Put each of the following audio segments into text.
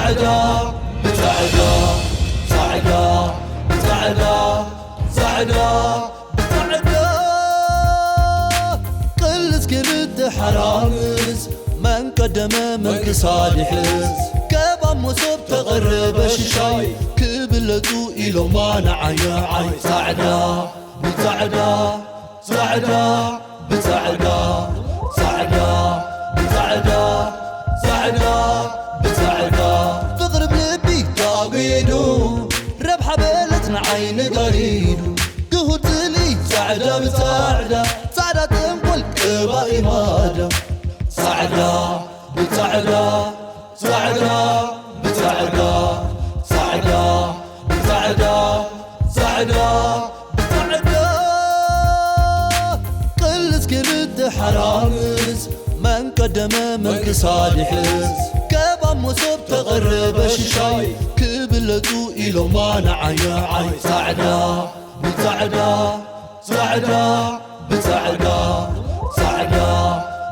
ጻዕዳ ብጻዕዳ፣ ጻዕዳ ብጻዕዳ፣ ጻዕዳ ብጻዕዳ፣ ቅልስ ክልተ ሓራምዝ፣ መን ቀደመ መን ክሳድ ይሕዝ፣ ከባብ መሶብ ተቐረበ ሽሻይ፣ ክብለጹ ኢሎማ ንዓይ ንዓይ። ጻዕዳ ብጻዕዳ፣ ጻዕዳ ብጻዕዳ፣ ጻዕዳ ብጻዕዳ፣ ጻዕዳ ብጻዕዳ፣ ፍቕሪ ብልቢ ታጒዱ፣ ረብሓ በለጽ ንዓይኒ ጋሪዱ፣ ግሁድ ጽልኢ ጻዕዳ ብጻዕዳ፣ ጻዕዳ ተንኮል ቀባኢ ማዳ፣ ጻዕዳ ብጻዕዳ፣ ጻዕዳ ብጻዕዳ፣ ጻዕዳ ብጻዕዳ፣ ጻዕዳ ብጻዕዳ፣ ቅልስ ክልተ ሓራምዝ፣ መን ቀደመ መን ክሳድ ይሕዝ፣ ከባብ መሶብ ተቐረበ ሽሻይ፣ ክብለጹ ኢሎማ ንዓይ ንዓይ። ጻዕዳ ብጻዕዳ፣ ጻዕዳ ብጻዕዳ፣ ጻዕዳ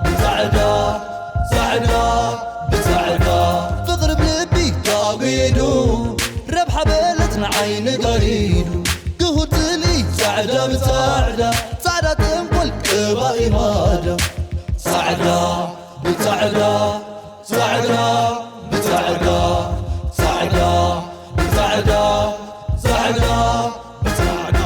ብጻዕዳ፣ ጻዕዳ ብጻዕዳ፣ ፍቕሪ ብልቢ ታጒዱ፣ ረብሓ በለጽ ንዓይኒ ጋሪዱ፣ ግሁድ ጽልኢ ጻዕዳ ብጻዕዳ፣ ጻዕዳ ተንኮል ቀባኢ ማዳ፣ ጻዕዳ ብጻዕዳ፣ ጻዕዳ ብጻዕዳ፣ ጻዕዳ ብጻዕዳ፣ ጻዕዳ ብጻዕዳ።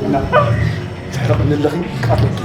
እና ትሕረቕኒ ኣለኺ፣ ቃተኪ።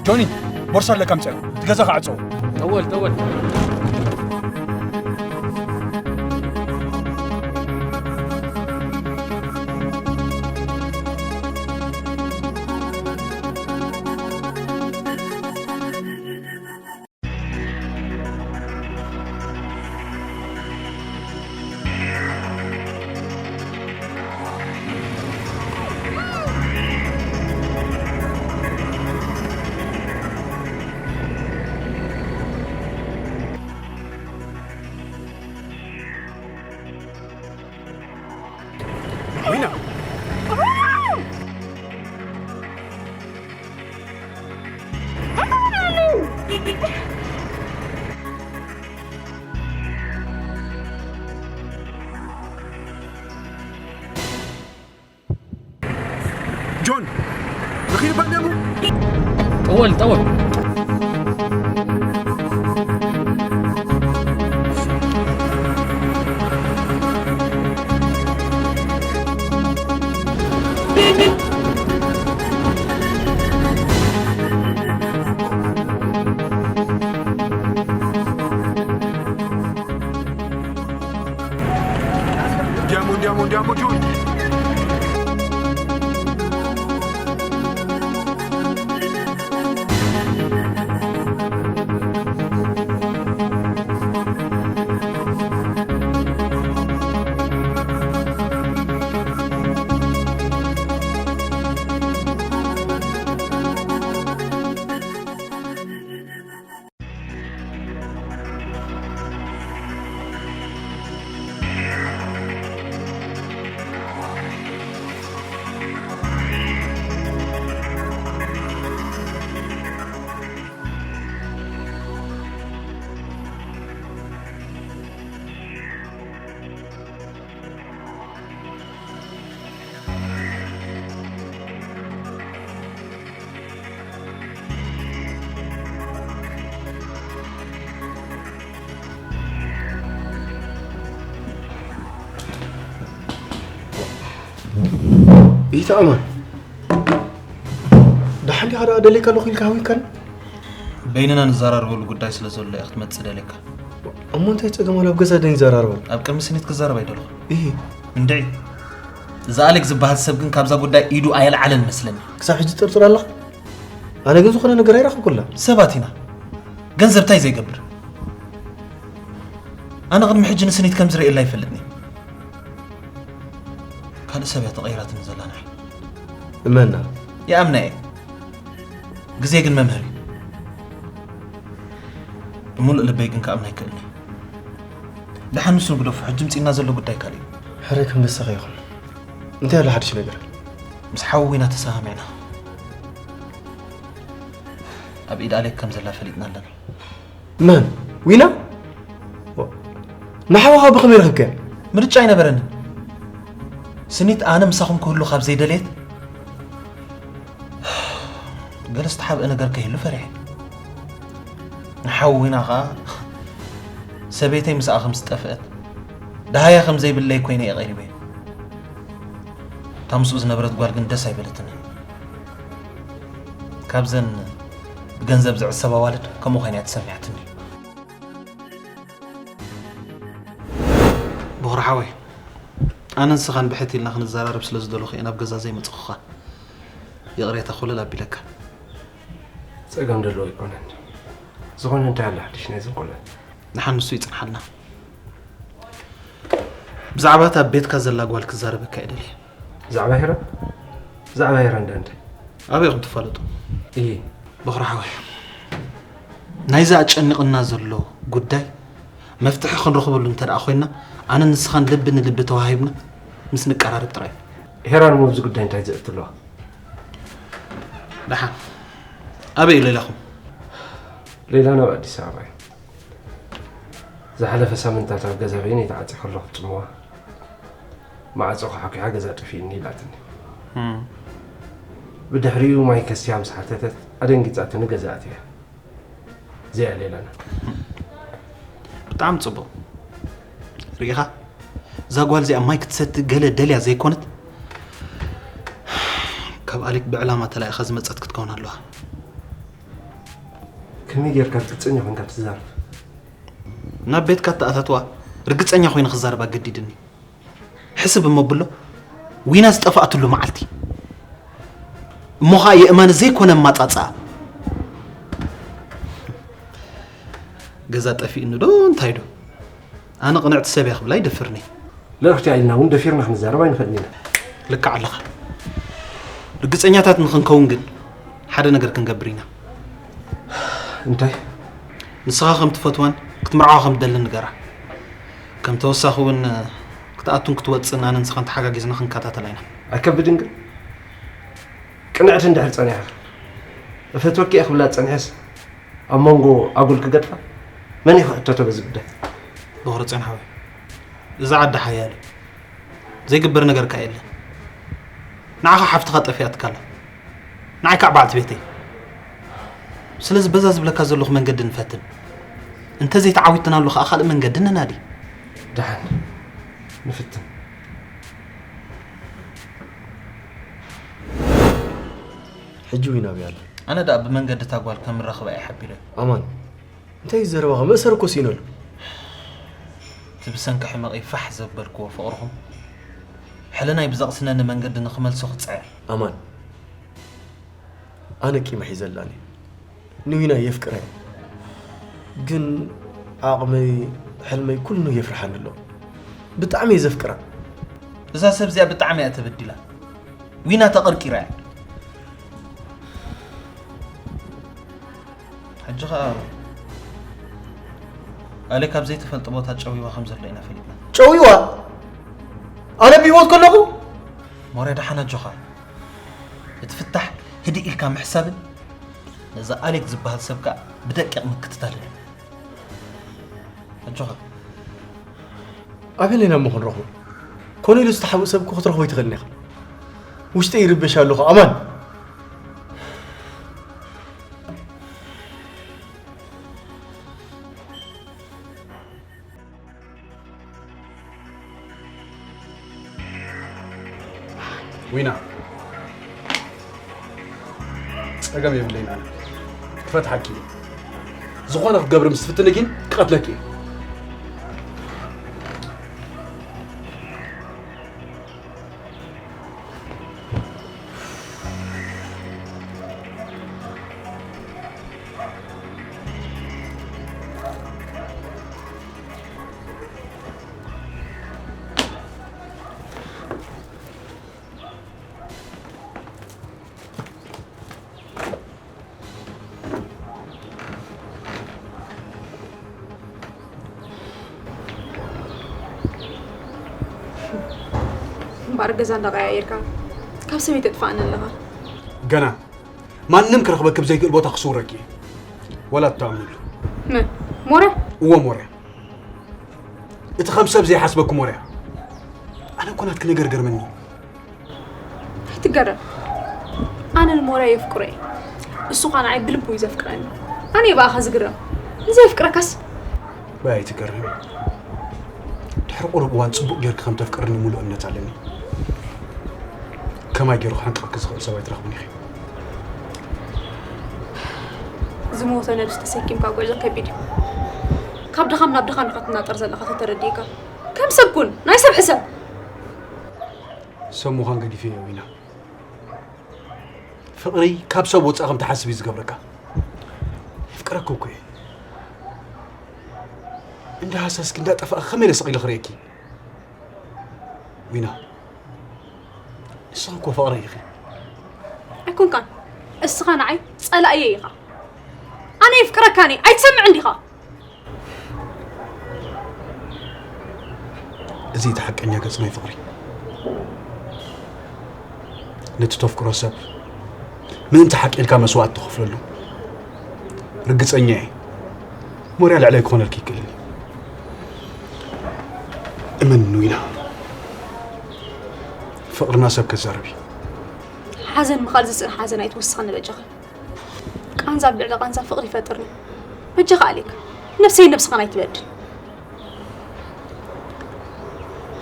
ጆኒ፣ ቦርሳ ኣለካ ምጽእ። እቲ ገዛ ክዓጽዎ። ጠወል፣ ጠወል። ጆን፣ ረኺብካ ደሙ? ጠወል፣ ጠወል። Andiamo, andiamo, andiamo, Giulio. ይተኣመን። ደሓን ዲኻ ደኣ ደለይካ ኣለኹ ኢልካ ሃዊካኒ? በይንና ንዘራረበሉ ጉዳይ ስለ ዘሎ እያ ክትመጽእ ደልየካ። እሞ እንታይ ጸገም ኣሎ ኣብ ገዛ ደን ይዘራረበሉ? ኣብ ቅድሚ ስኒት ክዛረብ ኣይደለኹ። እሂ። እንድዒ፣ እዚ ኣሌክ ዝበሃል ሰብ ግን ካብዛ ጉዳይ ኢዱ ኣየልዓለን መስለኒ። ክሳብ ሕጂ ትጥርጥር ኣለኻ? ኣነ ግን ዝኾነ ነገር ኣይረኸብኩላ። ሰባት ኢና። ገንዘብ እንታይ ዘይገብር? ኣነ ቅድሚ ሕጂ ንስኒት ከም ዝርእየላ ኣይፈልጥኒ። ካልእ ሰብ እያ ተቐይራትኒ ዘላ ንዓይ። እመና። ይኣምና እየ። ግዜ ግን መምህር እዩ። ብምሉእ ልበይ ግን ክኣምና ኣይክእልን እየ። ደሓን ንሱ ንግደፎ፣ ሕጂ ምጺእና ዘሎ ጉዳይ ካልእ እዩ። ሕራይ ከም ደስታኻ ይኹን። እንታይ ኣሎ ሓድሽ ነገር? ምስ ሓዊ ኢና ተሰማሚዕና። ኣብ ኢድ ኣሌክ ከም ዘላ ፈሊጥና ኣለና። መን? ዊና? ንሓውኻ ብኸመይ ረኽብከ? ምርጫ ኣይነበረንን። ስኒት ኣነ ምሳኹም ክህሉ ካብ ዘይደልየት፣ ገለ ዝተሓብአ ነገር ከይህሉ ፈሪሐ። ንሓው ዊና ኸኣ ሰበይተይ ምስኣ ከም ዝጠፍአት፣ ደሃያ ከም ዘይብለይ ኮይነ እየ ቀሪበ። እታ ምስኡ ዝነበረት ጓል ግን ደስ ኣይበለትንን። ካብዘን ብገንዘብ ዝዕሰብ ኣዋልድ ከምኡ ኮይና እያ ተሰሚዓትኒ። ቦኽሪ ሓወይ፣ ኣነ ንስኻን ብሕት ኢልና ክንዘራረብ ስለ ዝደለኹ እየ ናብ ገዛ ዘይመጽኹኻ። ይቕሬታ ኮለል ኣቢለካ። ጸገም ደለዎ ኣይኮነን። ዝኾነ እንታይ ኣሎ ሓድሽ ናይዘን ቆልዑ? ንሓን ንሱ ይጽንሓልና። ብዛዕባ እታ ኣብ ቤትካ ዘላ ጓል ክዛረበካ እየ ደልየ። ብዛዕባ ሄራን? ብዛዕባ ሄራን ደኣ እንታይ? ኣበይ ኢኹም ትፋለጡ? እሂ። ቦኽሪ ሓወይ፣ ናይዚ ኣጨኒቕና ዘሎ ጉዳይ መፍትሒ ክንረኽበሉ እንተ ደኣ ኮይንና፣ ኣነ ንስኻን ልቢ ንልቢ ተዋሂብና ምስ ንቀራረብ ጥራይ እዩ። ሄራን እሞ ኣብዚ ጉዳይ እንታይ ዘእቱ ኣለዋ? ደሓን ኣበይ እዩ ሌላኹም? ሌላ ናብ ኣዲስ ኣበባ እዩ። ዝሓለፈ ሳምንታት ኣብ ገዛ በይነይ ተዓጺ ከለኹ ጽምዋ ማዕጾ ከሓኲሓ ገዛ ጠፊእኒ ኢላትኒ። ብድሕሪኡ ማይ ከስትያ ምስ ሓተተት ኣደንጊጻትኒ ገዛ ኣትየ። እዚኣ ሌላና። ብጣዕሚ ጽቡቕ። ርኢኻ? እዛ ጓል እዚኣ ማይ ክትሰቲ ገለ ደልያ ዘይኮነት፣ ካብ ኣሊክ ብዕላማ ተላኢኻ ዝመጸት ክትከውን ኣለዋ። ከመይ ጌርካ ርግጸኛ ኮንካ ትዛረብ? ናብ ቤትካ እተኣታትዋ ርግጸኛ ኮይነ ክዛረብ ኣገዲድኒ። ሕስብ እሞ ብሎ፣ ዊና ዝጠፍኣትሉ መዓልቲ እሞ ኸኣ የእማን ዘይኮነ ኣማጻጽኣ። ገዛ ጠፊእኒ ዶ እንታይ ዶ? ኣነ ቅንዕቲ ሰብ እያ ክብላ ይደፍርኒ። ልእኽቲ ኢልና እውን ደፊርና ክንዛረብ ኣይንኽእልን ኢና። ልክዕ ኣለኻ። ርግጸኛታት ንኽንከውን ግን ሓደ ነገር ክንገብር ኢና። እንታይ? ንስኻ ከም ትፈትዋን ክትምርዓዋ ከም ትደልን ንገራ። ከም ተወሳኺ እውን ክትኣቱን ክትወጽእን ኣነን ንስኻን ተሓጋጊዝና ክንከታተላ ኢና። ኣይከብድን ግን ቅንዕቲ እንድሕር ጸኒሓ፣ እፈትወኪ እየ ክብላ ጸኒሐስ ኣብ መንጎ ኣጉል ክገድፋ መን እዩ ክሕተቶ በዚ ጉዳይ? ቦኽሪ ጽዮን ሓወይ፣ እዛ ዓዲ ሓያል እዩ። ዘይግበር ነገር ከኣ የለን። ንዓኻ ሓፍትኻ ጠፊኣትካ ኣላ። ንዓይ ከዓ በዓልቲ ቤተይ። ስለዚ በዛ ዝብለካ ዘለኹ መንገዲ ንፈትን። እንተዘይተዓዊትናሉ ከዓ ካልእ መንገዲ ነናዲ። ደሓን ንፍትን። ሕጂ ዊና ኣበይ ኣላ? ኣነ ደኣ ብመንገዲ እታ ጓል ከም ንራኽባ እየ ሓቢረ። ኣማን፣ እንታይ እዩ ዘረባኻ? መእሰሪ እኮ ስኢነሉ። እቲ ብሰንኪ ሕመቐይ ፋሕ ዘበልክዎ ፍቕርኹም፣ ሕልናይ ብዘቕስነኒ መንገዲ ንኽመልሶ ክጽዕር። ኣማን፣ ኣነ ቂም ኣይሒዘላን እየ። ንዊና የፍቅራ እየ። ግን ዓቕመይ፣ ሕልመይ ኩሉ የፍርሓኒ ኣሎ። ብጣዕሚ እየ ዘፍቅራ። እዛ ሰብ እዚኣ ብጣዕሚ እያ ተበዲላ። ዊና ተቐርቂራ እያ። ሕጂ ኸኣ ኣሌ ካብ ዘይተፈልጠ ቦታ ጨዊዋ ከም ዘሎ ኢና ፈሊጥና። ጨዊዋ? ኣነ ብህይወት ከለኹ? ሞርያ ደሓን ኣጆኻ። እቲ ፍታሕ ህድእ ኢልካ ምሕሳብን ነዚ ኣሌክ ዝበሃል ሰብ ከኣ ብደቂቕ ምክትታልን እዩ። ኣጆኻ። ኣበይ ኣለና እሞ ክንረኽቦ? ኮነ ኢሉ ዝተሓብኡ ሰብ እኮ ክትረኽቦ ኣይትኽእልን ኢኻ። ውሽጠይ ይርበሽ ኣለኹ ኣማን። ዊና፣ ጸገም የብለይን ኣነ። ክፈትሓኪ እየ። ዝኾነ ክትገብሪ ምስ ትፍትኒ ግን ክቐትለኪ እየ። እምበኣር ገዛ እንዳቐያየርካ ካብ ሰብ ይተጥፋእኒ ኣለኻ። ገና ማንም ክረኽበኪ ብዘይክእል ቦታ ክስውረኪ እየ። ወላ ትኣምንሉ። መን? ሞርያ? እወ ሞርያ። እቲ ከም ሰብ ዘይሓስበኪ ሞርያ። ኣነ እኮ ናትኪ ነገር ገርመኒ። ኣይትገረም። ኣነ ንሞርያ የፍቅሮ እየ። እሱ ኸኣ ንዓይ ብልቡ እዩ ዘፍቅረኒ። ኣነ እየ ብኣኻ ዝግረም። ንዘየፍቅረካስ? ወይ ኣይትገረም። ድሕሪ ቁሩብ እዋን ጽቡቕ ጌርኪ ከም ተፍቅርኒ ሙሉእ እምነት ኣለኒ። ከማይ ገይሩ ክሕንቅቐኪ ዝኽእል ሰብ ኣይትረኽብን ኢኺ። ዝሞተ ነብሲ ተሰኪምካ ጉዕዞ ከቢድ እዩ። ካብ ድኻም ናብ ድኻም ኢኻ ትናጠር ዘለኻ ተተረዲእካ። ከም ሰብ ኩን፣ ናይ ሰብ ሕሰብ። ሰብ ምዃን ገዲፈዮ ዊና። ፍቕሪ ካብ ሰብ ወጻኢ ከም ትሓስብ እዩ ዝገብረካ። የፍቅረኪ እኮ እየ። እንዳሃሰስኪ እንዳጠፋእኪ ከመይ ኢለ ስቕ ኢለ ክርእየኪ? ዊና፣ ንስኺ እኮ ፍቕረይ ኢኺ። ኣይኮንካን። እስኻ ንዓይ ጸላእየ ኢኻ። ኣነ የፍቅረካን እየ። ኣይትሰምዕን ዲኻ? እዚ እቲ ሓቀኛ ገጽ ናይ ፍቕሪ። ነቲ ተፍቅሮ ሰብ ምእንቲ ሓቂ ኢልካ መስዋእቲ ትኸፍለሉ። ርግጸኛ እየ። ሞርያ ልዕለይ ክኾነልኪ ይክእልን እዩ። እመን ዊና። ፍቕርና ሰብ ከዛርብ እዩ። ሓዘን ምኻድ ዝጽን ሓዘን ኣይትወስኸኒ በጃኻ። ቃንዛ ኣብ ልዕሊ ቃንዛ ፍቕሪ ይፈጥርኒ። በጃኻ ኣሌክ። ነብሰይ ነብስኻን ኣይትበድል።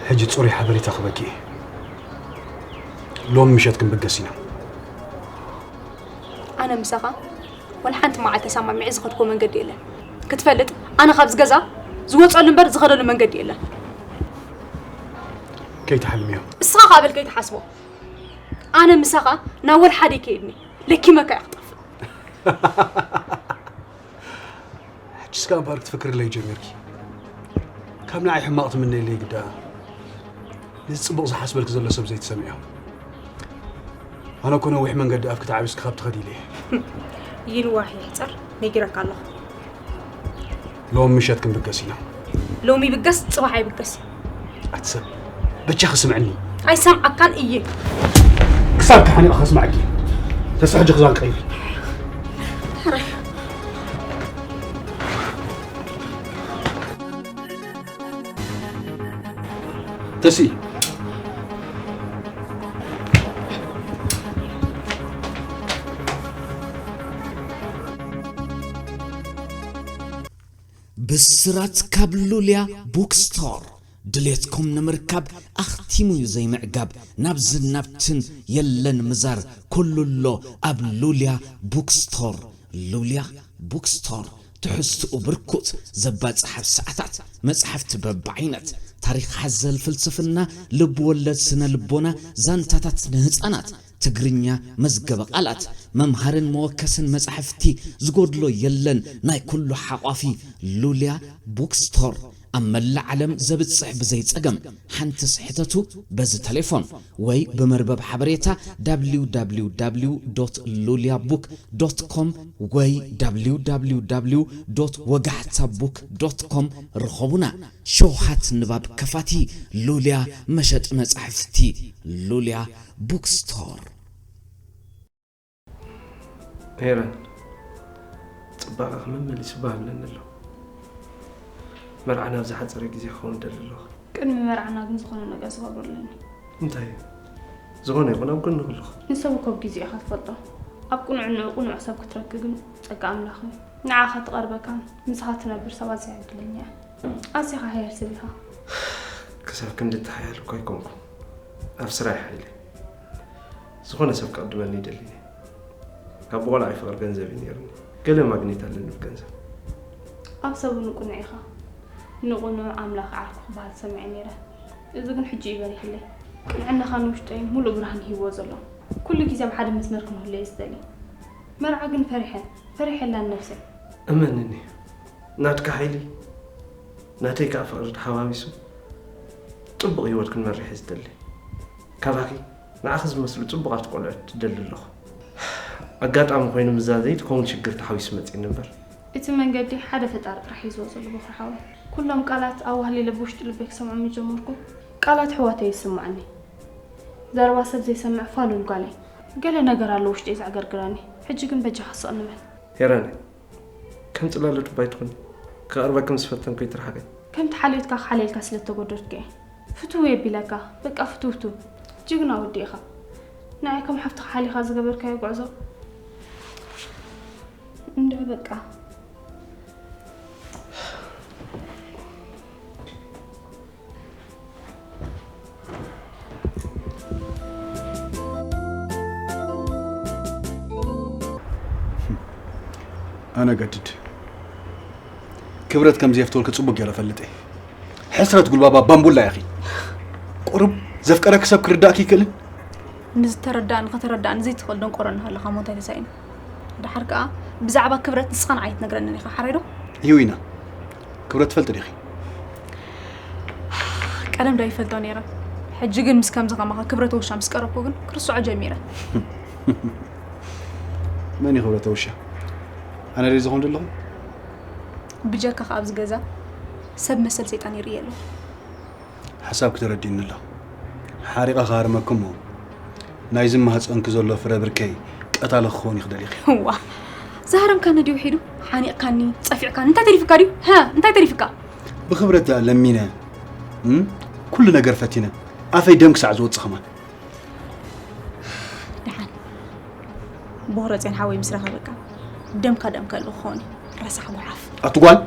ሕጂ ጽሩይ ሓበሬታ ክበኪ እየ። ሎም ምሸት ክንብገስ ኢና። ኣነ ምሳኻ ወላ ሓንቲ መዓልቲ ተሰማሚዐ ዝኸድኮ መንገዲ የለን። ክትፈልጥ ኣነ ካብዚ ገዛ ዝወፀሉ እምበር ዝኸደሉ መንገዲ የለን። ከይትሓልምዮ። እስኻ ካበል ከይትሓስቦ። ኣነ ምሳኻ ናብ ወላ ሓደ ከይድኒ ለኪመካ እየ ክጠፍእ። ሕጂ እስካ እምበኣር ክትፍክርለይ ጀሚርኪ። ካብ ንዓይ ሕማቕ ትምነይለይ ግዳ ነዚ ጽቡቕ ዝሓስበልኪ ዘሎ ሰብ ዘይትሰምዕዮ። ኣነ እኮ ነዊሕ መንገዲ ኣፍኪ ተዓቢስኪ ካብ ትኸዲ ኢለ እየ። ይንዋሕ ይሕጸር ነጊረካ ኣለኹ። ሎም ምሸት ክንብገስ ኢና። ሎሚ ይብገስ ጽባሕ ኣይብገስ። ኣቲ ሰብ በጃኺ ስምዕኒ። ኣይሰምዓካን እየ። ክሳብ ክሓኒቕ ከስማዕኪ። ተስፋ ሕጂ ክዛን ቀይሪ። ሕራይ። ተሲ ብስራት ካብ ሉልያ ቡክስቶር። ድሌትኩም ንምርካብ ኣኽቲሙ እዩ ዘይምዕጋብ። ናብዝን ናብትን የለን ምዛር፣ ኩሉ ኣሎ ኣብ ሉልያ ቡክስቶር። ሉልያ ቡክስቶር፣ ትሕዝትኡ ብርኩት፣ ዘባጽሕ ኣብ ሰዓታት፣ መጻሕፍቲ በብዓይነት፣ ታሪኽ ሓዘል ፍልስፍና፣ ልብ ወለድ ስነ ልቦና፣ ዛንታታት ንህጻናት፣ ትግርኛ መዝገበ ቃላት፣ መምሃርን መወከስን መጻሕፍቲ ዝጎድሎ የለን። ናይ ኩሉ ሓቋፊ ሉልያ ቡክስቶር። ኣብ መላእ ዓለም ዘብጽሕ ብዘይ ጸገም። ሓንትስ ሕተቱ በዚ ተሌፎን ወይ ብመርበብ ሓበሬታ www.luliabook.com ወይ www.ወጋሕታbook.com ርኸቡና። ሸውሃት ንባብ ከፋቲ ሉልያ መሸጢ መጻሕፍቲ ሉልያ ቡክስቶር። ሄረን፣ ጽባቐኺ መመሊሱ ባህ ይብለኒ ኣሎ። መርዓ ናብ ዝሓጸረ ግዜ ክኸውን እደሊ ኣለኹ። ቅድሚ መርዓና ግን ዝኾነ ነገር ዝገብሮ ኣለኒ። እንታይ እዩ? ዝኾነ ይኹን ኣብ ጎንኺ ኣለኹ። ንሰብ እኮ ብግዜኡ ኢኻ ትፈልጦ። ኣብ ቅኑዕ እንኡ ቅኑዕ ሰብ ክትረክብ ግን ጸጋ ኣምላኽ እዩ። ንዓኻ ትቐርበካን ምሳኻ ትነብር ሰብ ኣዝያ ዕድለኛ እያ። ኣዚኻ ሓያል ሰብ ኢኻ። ክሳብ ክንዲ እተሓያል እኮ ኣይኮንኩን። ኣብ ስራይ ሓይለ። ዝኾነ ሰብ ክቕድመኒ ይደሊ እየ። ካብ ብቆልዓ ፍቕሪ ገንዘብ እዩ ነይሩኒ። ገለ ማግኔት ኣለኒ ብገንዘብ። ኣብ ሰብኑ ቅኑዕ ኢኻ። ንቕኑዕ ኣምላኽ ዓርኩ ክበሃል ሰሚዐ ነይረ። እዚ ግን ሕጂ እዩ በሪህለይ። ቅንዕናኻ ንውሽጠይ ሙሉእ ብርሃን ሂብዎ ዘሎ። ኩሉ ግዜ ኣብ ሓደ መስመር ክንህሉ እየ ዝደሊ። መርዓ ግን ፈሪሐ፣ ፈሪሐ ኣላን ነብሰይ። እመንኒ፣ ናትካ ሓይሊ ናተይ ከኣ ፍቕሪ ተሓዋዊሱ ጽቡቕ ህይወት ክንመርሕ እየ ዝደሊ። ካባኺ ንዓኺ ዝመስሉ ጽቡቓት ቆልዑት ትደሊ ኣለኹ። ኣጋጣሚ ኮይኑ ምስዛ ዘይትከውን ሽግር ተሓዊሱ መጺእኒ እምበር። እቲ መንገዲ ሓደ ፈጣሪ ጥራሕ ሒዝዎ ዘሎ ቦኽሪ ሓወይ። ኩሎም ቃላት ኣዋህሊለ ብውሽጢ ልበይ ክሰምዖም ዝጀመርኩ ቃላት ኣሕዋተይ እዩ ዝስምዓኒ። ዘረባ ሰብ ዘይሰምዕ ፋሉል ጓል እየ። ገለ ነገር ኣሎ ውሽጠይ ዘዕገርግረኒ። ሕጂ ግን በጃኻ ስቕ ንበል። ሄረን፣ ከም ጽላሎት እባ ኣይትኹኒ። ክቐርበኪ ምስ ፈተንኩ ኣይትርሓቂ። ከምቲ ሓልዮትካ ክሓልየልካ ስለ እተጎደድኩ እየ ፍትው እየ ቢለካ። በቃ ፍትውትው። ጅግና ወዲ ኢኻ። ንዓይ ከም ሓፍትኻ ሓሊኻ ዝገበርካዮ ጉዕዞ እንድዒ በቃ። ኣነ ገድድ ክብረት ከም ዘየፍትወልኪ ጽቡቅ ገይረ እፈልጥ እየ። ሕስረት ጉልባባ ባምቡላ ኢኺ። ቁሩብ ዘፍቀረኪ ሰብ ክርዳእኪ ይክእልን? ንዝተረዳእኒ ከተረዳእኒ ዘይትኽእል ደንቆሮ እናሃለኻ እሞ እንታይ ተሳኢኑ? ደሓር ከኣ ብዛዕባ ክብረት ንስኻ ንዓይ ኣይትነግረንን ኢኻ፣ ሓራይ ዶ? ይዊና፣ ክብረት ትፈልጢ ዲኺ? ቀደም ዶ ይፈልጦ ነይረ። ሕጂ ግን ምስ ከምዚ ከማኻ ክብረተ ውሻ ምስ ቀረብኩ ግን ክርስዖ ጀሚረ። መን እዩ ክብረተ ውሻ? ኣነ ድየ ዝኾን ዘለኹ? ብጀካኻ ኣብዚ ገዛ ሰብ መሰል ሰይጣን ይርእየ ኣለኹ። ሓሳብኪ ተረዲኡኒ ኣሎ። ሓሪቐ ክሃርመኪ እሞ ናይዚ ማህፀንኪ ዘሎ ፍረ ብርከይ ቀታሊ ክኸውን እዩ ክደሊኺ። እዋ ዝሃረምካኒ ድዩ ሒዱ? ሓኒቕካኒ፣ ጸፊዕካኒ፣ እንታይ ተሪፍካ ድዩ? ሃ እንታይ ተሪፍካ? ብኽብረት ደኣ ለሚነ እም? ኩሉ ነገር ፈቲነ ኣፈይ ደም ክሳዕ ዝወጽእ ኸማን። ደሓን ብሆረጼን ሓወይ ምስ ረኸበካ ደምካ ደም ከልኡ ክኸውን እዩ። ረሳሕ ጓሓፍ። ኣቲ ጓል!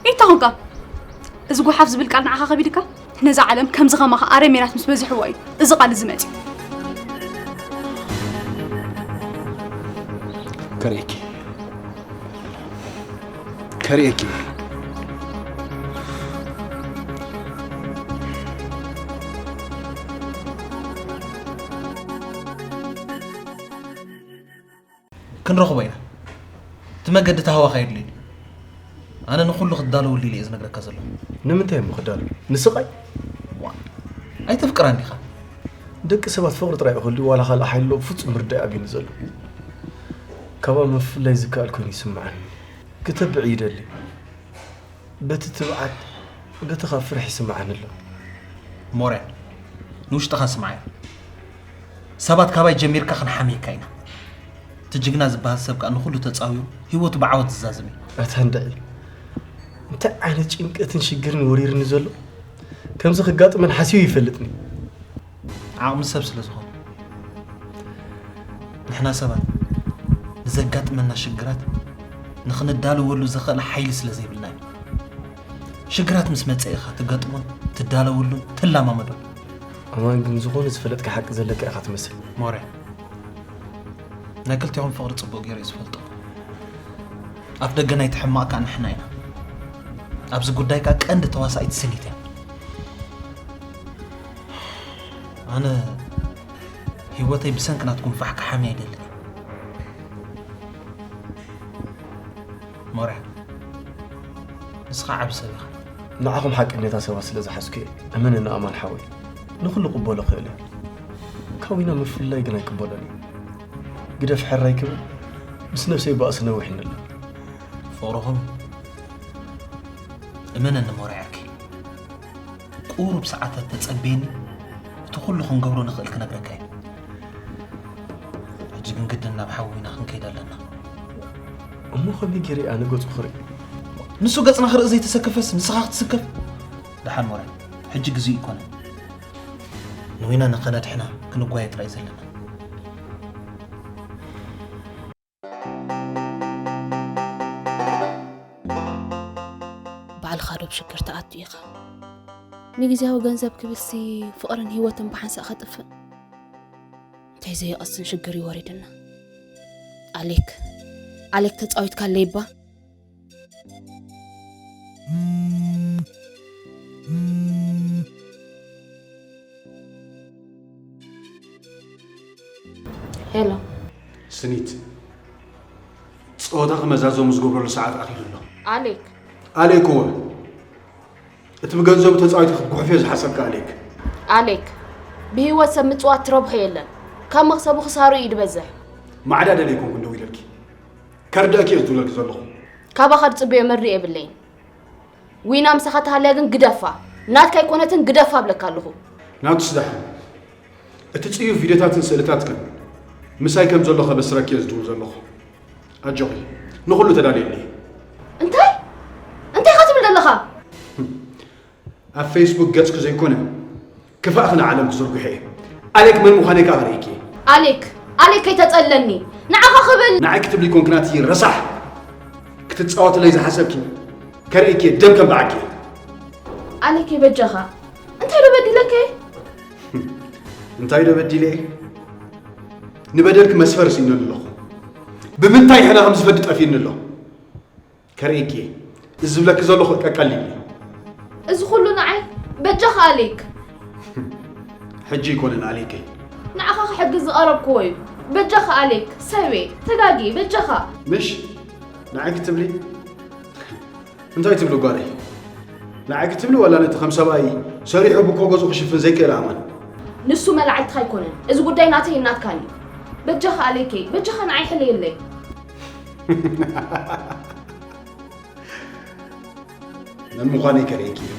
እንታይ ኾንካ? እዚ ጓሓፍ ዝብል ቃል ንዓኻ ከቢድካ? ነዛ ዓለም ከምዚ ኸማኻ ኣረሜናት ምስ በዝሕዋ እዩ እዚ ቃል እዚ መፂኡ። ከርእየኪ ከርእየኪ። ክንረኽቦ ኢና። እቲ መገዲ ታህዋኽ ኣየድልዮን እዩ። ኣነ ንኹሉ ክዳለወሉ ኢለ እየ ዝነግረካ ዘለኹ። ንምንታይ እሞ ክዳሎ? ንስቓይ? ዋ፣ ኣይተፍቅራን ዲኻ? ደቂ ሰባት ፍቕሪ ጥራይ እዩ ክህሉ ዋላ ካልእ ሓይሊ ፍጹም ምርዳእ ኣብዩኒ ዘሎ። ካብኣ ምፍላይ ዝከኣል ኮይኑ ይስምዓኒ። ክተብዕ ይደሊ። በቲ ትብዓት በቲ ካብ ፍርሒ ይስምዓኒ ኣሎ። ሞርያ ንውሽጥኻ ስምዓዮ። ሰባት ካባይ ጀሚርካ ክንሓምየካ ኢና። እቲ ጅግና ዝበሃል ሰብ ከኣ ንኹሉ ተጻዊሩ ህይወቱ ብዓወት ዝዛዝም እዩ። ኣታ እንድዒ እንታይ ዓይነት ጭንቀትን ሽግርን ወሪርኒ ዘሎ ከምዚ ክጋጥመን ሓሲበ ይፈልጥኒ። ዓቕሚ ሰብ ስለ ዝኾነ። ንሕና ሰባት ንዘጋጥመና ሽግራት ንኽንዳለወሉ ዘኽእል ሓይሊ ስለ ዘይብልና እዩ። ሽግራት ምስ መጸ ኢኻ ትገጥሞን ትዳለወሉን ትላማመዶን። ኣማን ግን ዝኾነ ዝፈለጥካ ሓቂ ዘለካ ኢኻ ትመስል። ሞርያ ናይ ክልቲኦም ፍቕሪ ጽቡቕ ገይረ እየ ዝፈልጦ። ኣፍ ደገ ናይቲ ሕማቕ ከኣ ንሕና ኢና። ኣብዚ ጉዳይ ከኣ ቀንዲ ተዋሳኢት ስኒት እያ። ኣነ ህይወተይ ብሰንኪ ናትኩም ፋሕ ክሓምያ ኣይደልን። ሞርያ ንስኻ ዓቢ ሰብ ኢኻ። ንዓኹም ሓቀኛታት ሰባት ስለ ዝሓዝኩ እየ። እመነኒ ኣማን ሓወይ፣ ንኹሉ ክቕበሎ እኽእል እየ። ካዊና ምፍልላይ ግን ኣይቅበሎን እየ። ግደፍ ሕራይ ክብል ምስ ነብሰይ ባእሲ ነዊሕኒ ኣሎ። ፍቕርኹም እመነኒ ሞርያ ዓርከይ። ቁሩብ ሰዓታት ተጸበየኒ፣ እቲ ኩሉ ክንገብሮ ንኽእል ክነግረካ እየ። ሕጂ ግን ግድን ናብ ሓዊ ኢና ክንከይድ ኣለና። እሞ ከመይ ገይረ እየ ኣነ ገጹ ክርኢ? ንሱ ገጽና ክርኢ ዘይተሰከፈስ ንስኻ ክትስከፍ? ደሓን ሞራይ፣ ሕጂ ግዜኡ ኣይኮነን። ንዊና ንኸነድሕና ክንጓየ ጥራይ ዘለና። ባዕልኻ ዶ ኣብ ሽግር ትኣቱ ኢኻ? ንግዝያዊ ገንዘብ ክብልሲ ፍቕርን ህይወትን ብሓንሳእ ከጥፍእ? እንታይ ዘይቐስን ሽግር እዩ ወሪድና። ኣሌክ፣ ኣሌክ ተጻዊትካለይ እባ። ሄሎ። ስኒት፣ ጸወታ ክመዛዘሙ ዝገብረሉ ሰዓት ኣኺሉ ኣሎ። ኣሌክ። ኣሌክ እወ። እቲ ብገንዘቡ ተጻዊቱ ክትጉሕፍዮ ዝሓሰብካ ኣሌክ። ኣሌክ፣ ብህይወት ሰብ ምጽዋት ትረብሖ የለን። ካብ መኽሰቡ ክሳሩ እዩ ዝበዝሕ። ማዕዳ ደለ ኣይኮንኩን ደው ኢለልኪ። ከርድእኪ እየ ዝድውለልኪ ዘለኹ። ካባኻ ዝጽበዮ መርድእ የብለይን። ዊና ምሳኻ ተሃልያ ግን ግደፋ። ናትካ ኣይኮነትን ግደፋ እብለካ ኣለኹ። ናቱስ ደሓን። እቲ ጽዩፍ ቪድዮታትን ስእልታትክን ምሳይ ከም ዘሎ ከበስረኪ እየ ዝድውል ዘለኹ። ኣጆኺ፣ ንኹሉ ተዳልየኒ። እንታይ? እንታይ ኢኻ ትብል ዘለኻ? ኣብ ፌስቡክ ገጽኪ ዘይኮነ፣ ክፋእኺ ንዓለም ክዝርግሖ እየ። ኣሌክ መን ምዃነይ ከኣ ከርእየኪ እየ። ኣሌክ፣ ኣሌክ ከይተጸለኒ። ንዓኻ ክብል። ንዓይ ክትብሊ ኮንኪ ናቲ ረሳሕ። ክትጻወትለይ ዝሓሰብኪ ከርእየኪ እየ፣ ደም ከንብዓኪ እየ። ኣሌክ በጃኻ። እንታይ ዶ በዲለከ? እንታይ ዶ በዲለ? ንበደልኪ መስፈር ስኢነሉ ኣለኹ። ብምንታይ ሕነ ከም ዝፈዲ ጠፊእኒ ኣሎ። ከርእየኪ እየ። እዚ ዝብለኪ ዘለኹ ቀቀሊል እዩ። እዚ ኩሉ ንዓይ? በጃኻ ኣሌክ። ሕጂ ኣይኮነን ኣሌከይ። ንዓኻ ክሕግዝ ዝቐረብክዎ እዩ። በጃኻ ኣሌክ፣ ሰብየ፣ ተጋግየ፣ በጃኻ። ምሽ? ንዓይ ክትብሊ? እንታይ ትብሊ ጓለይ? ንዓይ ክትብሊ ዋላ ነቲ ከም ሰብኣይ ሰሪሑ ብኮ ገዝኡ ክሽፍን ዘይክእል ኣማን? ንሱ መላዕልትኻ ኣይኮነን። እዚ ጉዳይ ናተይን ናትካን እዩ። በጃኻ ኣሌከይ፣ በጃኻ ንዓይ ሕለየለይ። መን ምዃነይ ከርእየኪ እየ።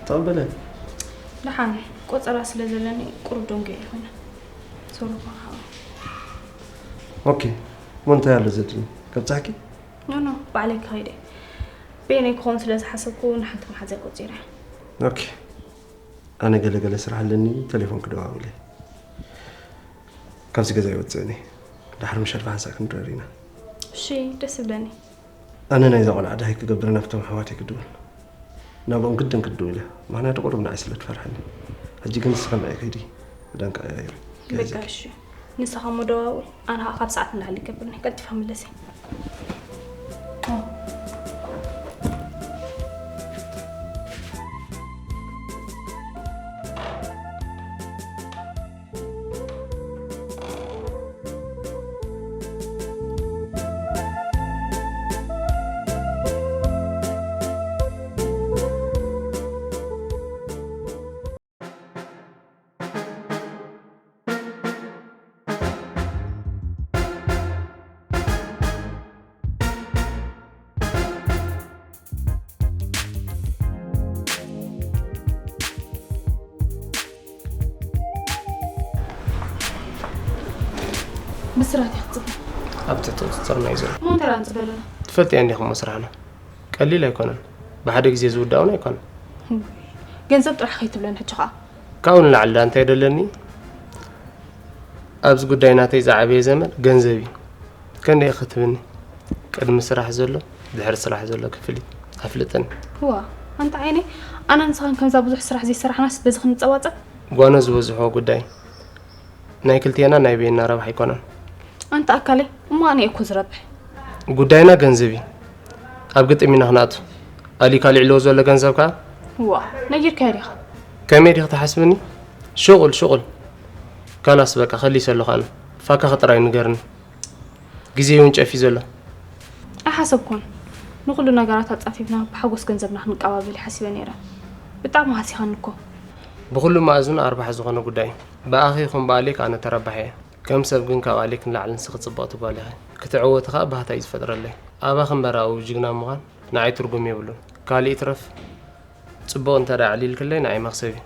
ተቐበለ። ደሓን ቆጸራ ስለ ዘለኒ ቁሩብ ደንጉየ ይኾነ። ሶሪ እኳ። ኦኬ፣ እሞ እንታይ ኣሎ ዘድሊ? ከብጽሓኪ? ኖ፣ ኖ፣ ባዕለይ ክኸይድ እየ። በየነይ ክኸውን ስለ ዝሓሰብኩ ንሓንቲ መሓዛይ ቆጺረ። ኦኬ። ኣነ ገለ ገለ ስራሕ ኣለኒ፣ ቴሌፎን ክደዋውለ። ካብዚ ገዛ ይወጽእኒ። ድሓር ምሸት ብሓንሳእ ክንረር ኢና። እሺ፣ ደስ ይብለኒ። ኣነ ናይዛ ቆልዓ ደሃይ ክገብር ናብቶም ኣሕዋተይ ክድውል። ናብኦም ግድን ክድውል እየ። ምኽንያቱ ቁሩብ ንዓይ ስለ ትፈርሐኒ። ሕጂ ግን ንስኺ ንዓይ ከይዲ ክዳን ቀያይሪ። በቃ እሺ። ንስኻ እሞ ደዋውል፣ ኣነ ኸዓ ካብ ሰዓት ንላዕሊ ይገብርኒ። ቀልጢፈ ክምለስ እየ። ብስራት እያ ክትፅበ። ኣብ ትሕቲ ቁፅፅርና እዩ ዘሎ። እሞ እንታይ ደኣ ንፅበ ኣለና? ትፈልጥያ እንዲኹም ስራሕና ቀሊል ኣይኮነን። ብሓደ ግዜ ዝውዳእ እውን ኣይኮነን። ገንዘብ ጥራሕ ከይትብለኒ ሕጂ ኸዓ። ካብኡ ንላዕሊ ደኣ እንታይ ደለኒ? ኣብዚ ጉዳይ ናተይ ዝዓበየ ዘመድ ገንዘብ እዩ። ከንደይ ክትብኒ? ቅድሚ ስራሕ ዘሎ፣ ድሕሪ ስራሕ ዘሎ ክፍሊት ኣፍልጠኒ። እዋ፣ ኣንታ ዓይነይ፣ ኣነ ንስኻን ከምዛ ብዙሕ ስራሕ ዘይሰራሕናስ በዚ ክንጸባጸብ? ጓኖ ዝበዝሖ ጉዳይ ናይ ክልቴና ናይ በይንና ረብሓ ኣይኮነን። ኣንታ ኣካለይ፣ እሞ ኣነ እየ እኮ ዝረብሕ። ጉዳይና ገንዘብ እዩ። ኣብ ግጥም ኢና ክንኣቱ። ኣሊካ ልዕልዎ ዘሎ ገንዘብ ከኣ? እዋ፣ ነጊርካዮ ዲኻ? ከመይ ዲኺ ትሓስብኒ? ሽቑል፣ ሽቑል። ካላስ በቃ፣ ከሊሰ ኣለኹ ኣነ። ፋካኺ ጥራይ ንገርኒ። ግዜ እውን ጨፊ ዘሎ። ኣይሓሰብኩን። ንኹሉ ነገራት ኣጻፊፍና ብሓጎስ ገንዘብና ክንቀባበል እዩ ሓሲበ ነይረ። ብጣዕሚ ሃሲኻኒ እኮ። ብኹሉ መኣዝኑ ኣርባሒ ዝኾነ ጉዳይ እዩ። ብኣኺ ይኹን ብኣሌክ ኣነ ተረባሒ እየ። ከም ሰብ ግን ካብ ኣሌክ ንላዕሊ ንስኺ ጽብቕቲ ጓል ኢኺ። ክትዕወቲ ኸኣ ባህታ እዩ ዝፈጥረለይ። ኣባኺ እምበር ኣብኡ ጅግና ምዃን ንዓይ ትርጉም የብሉን። ካልእ ይትረፍ ጽቡቕ እንተ ደኣ ኣዕሊልክለይ ንዓይ መኽሰብ እዩ።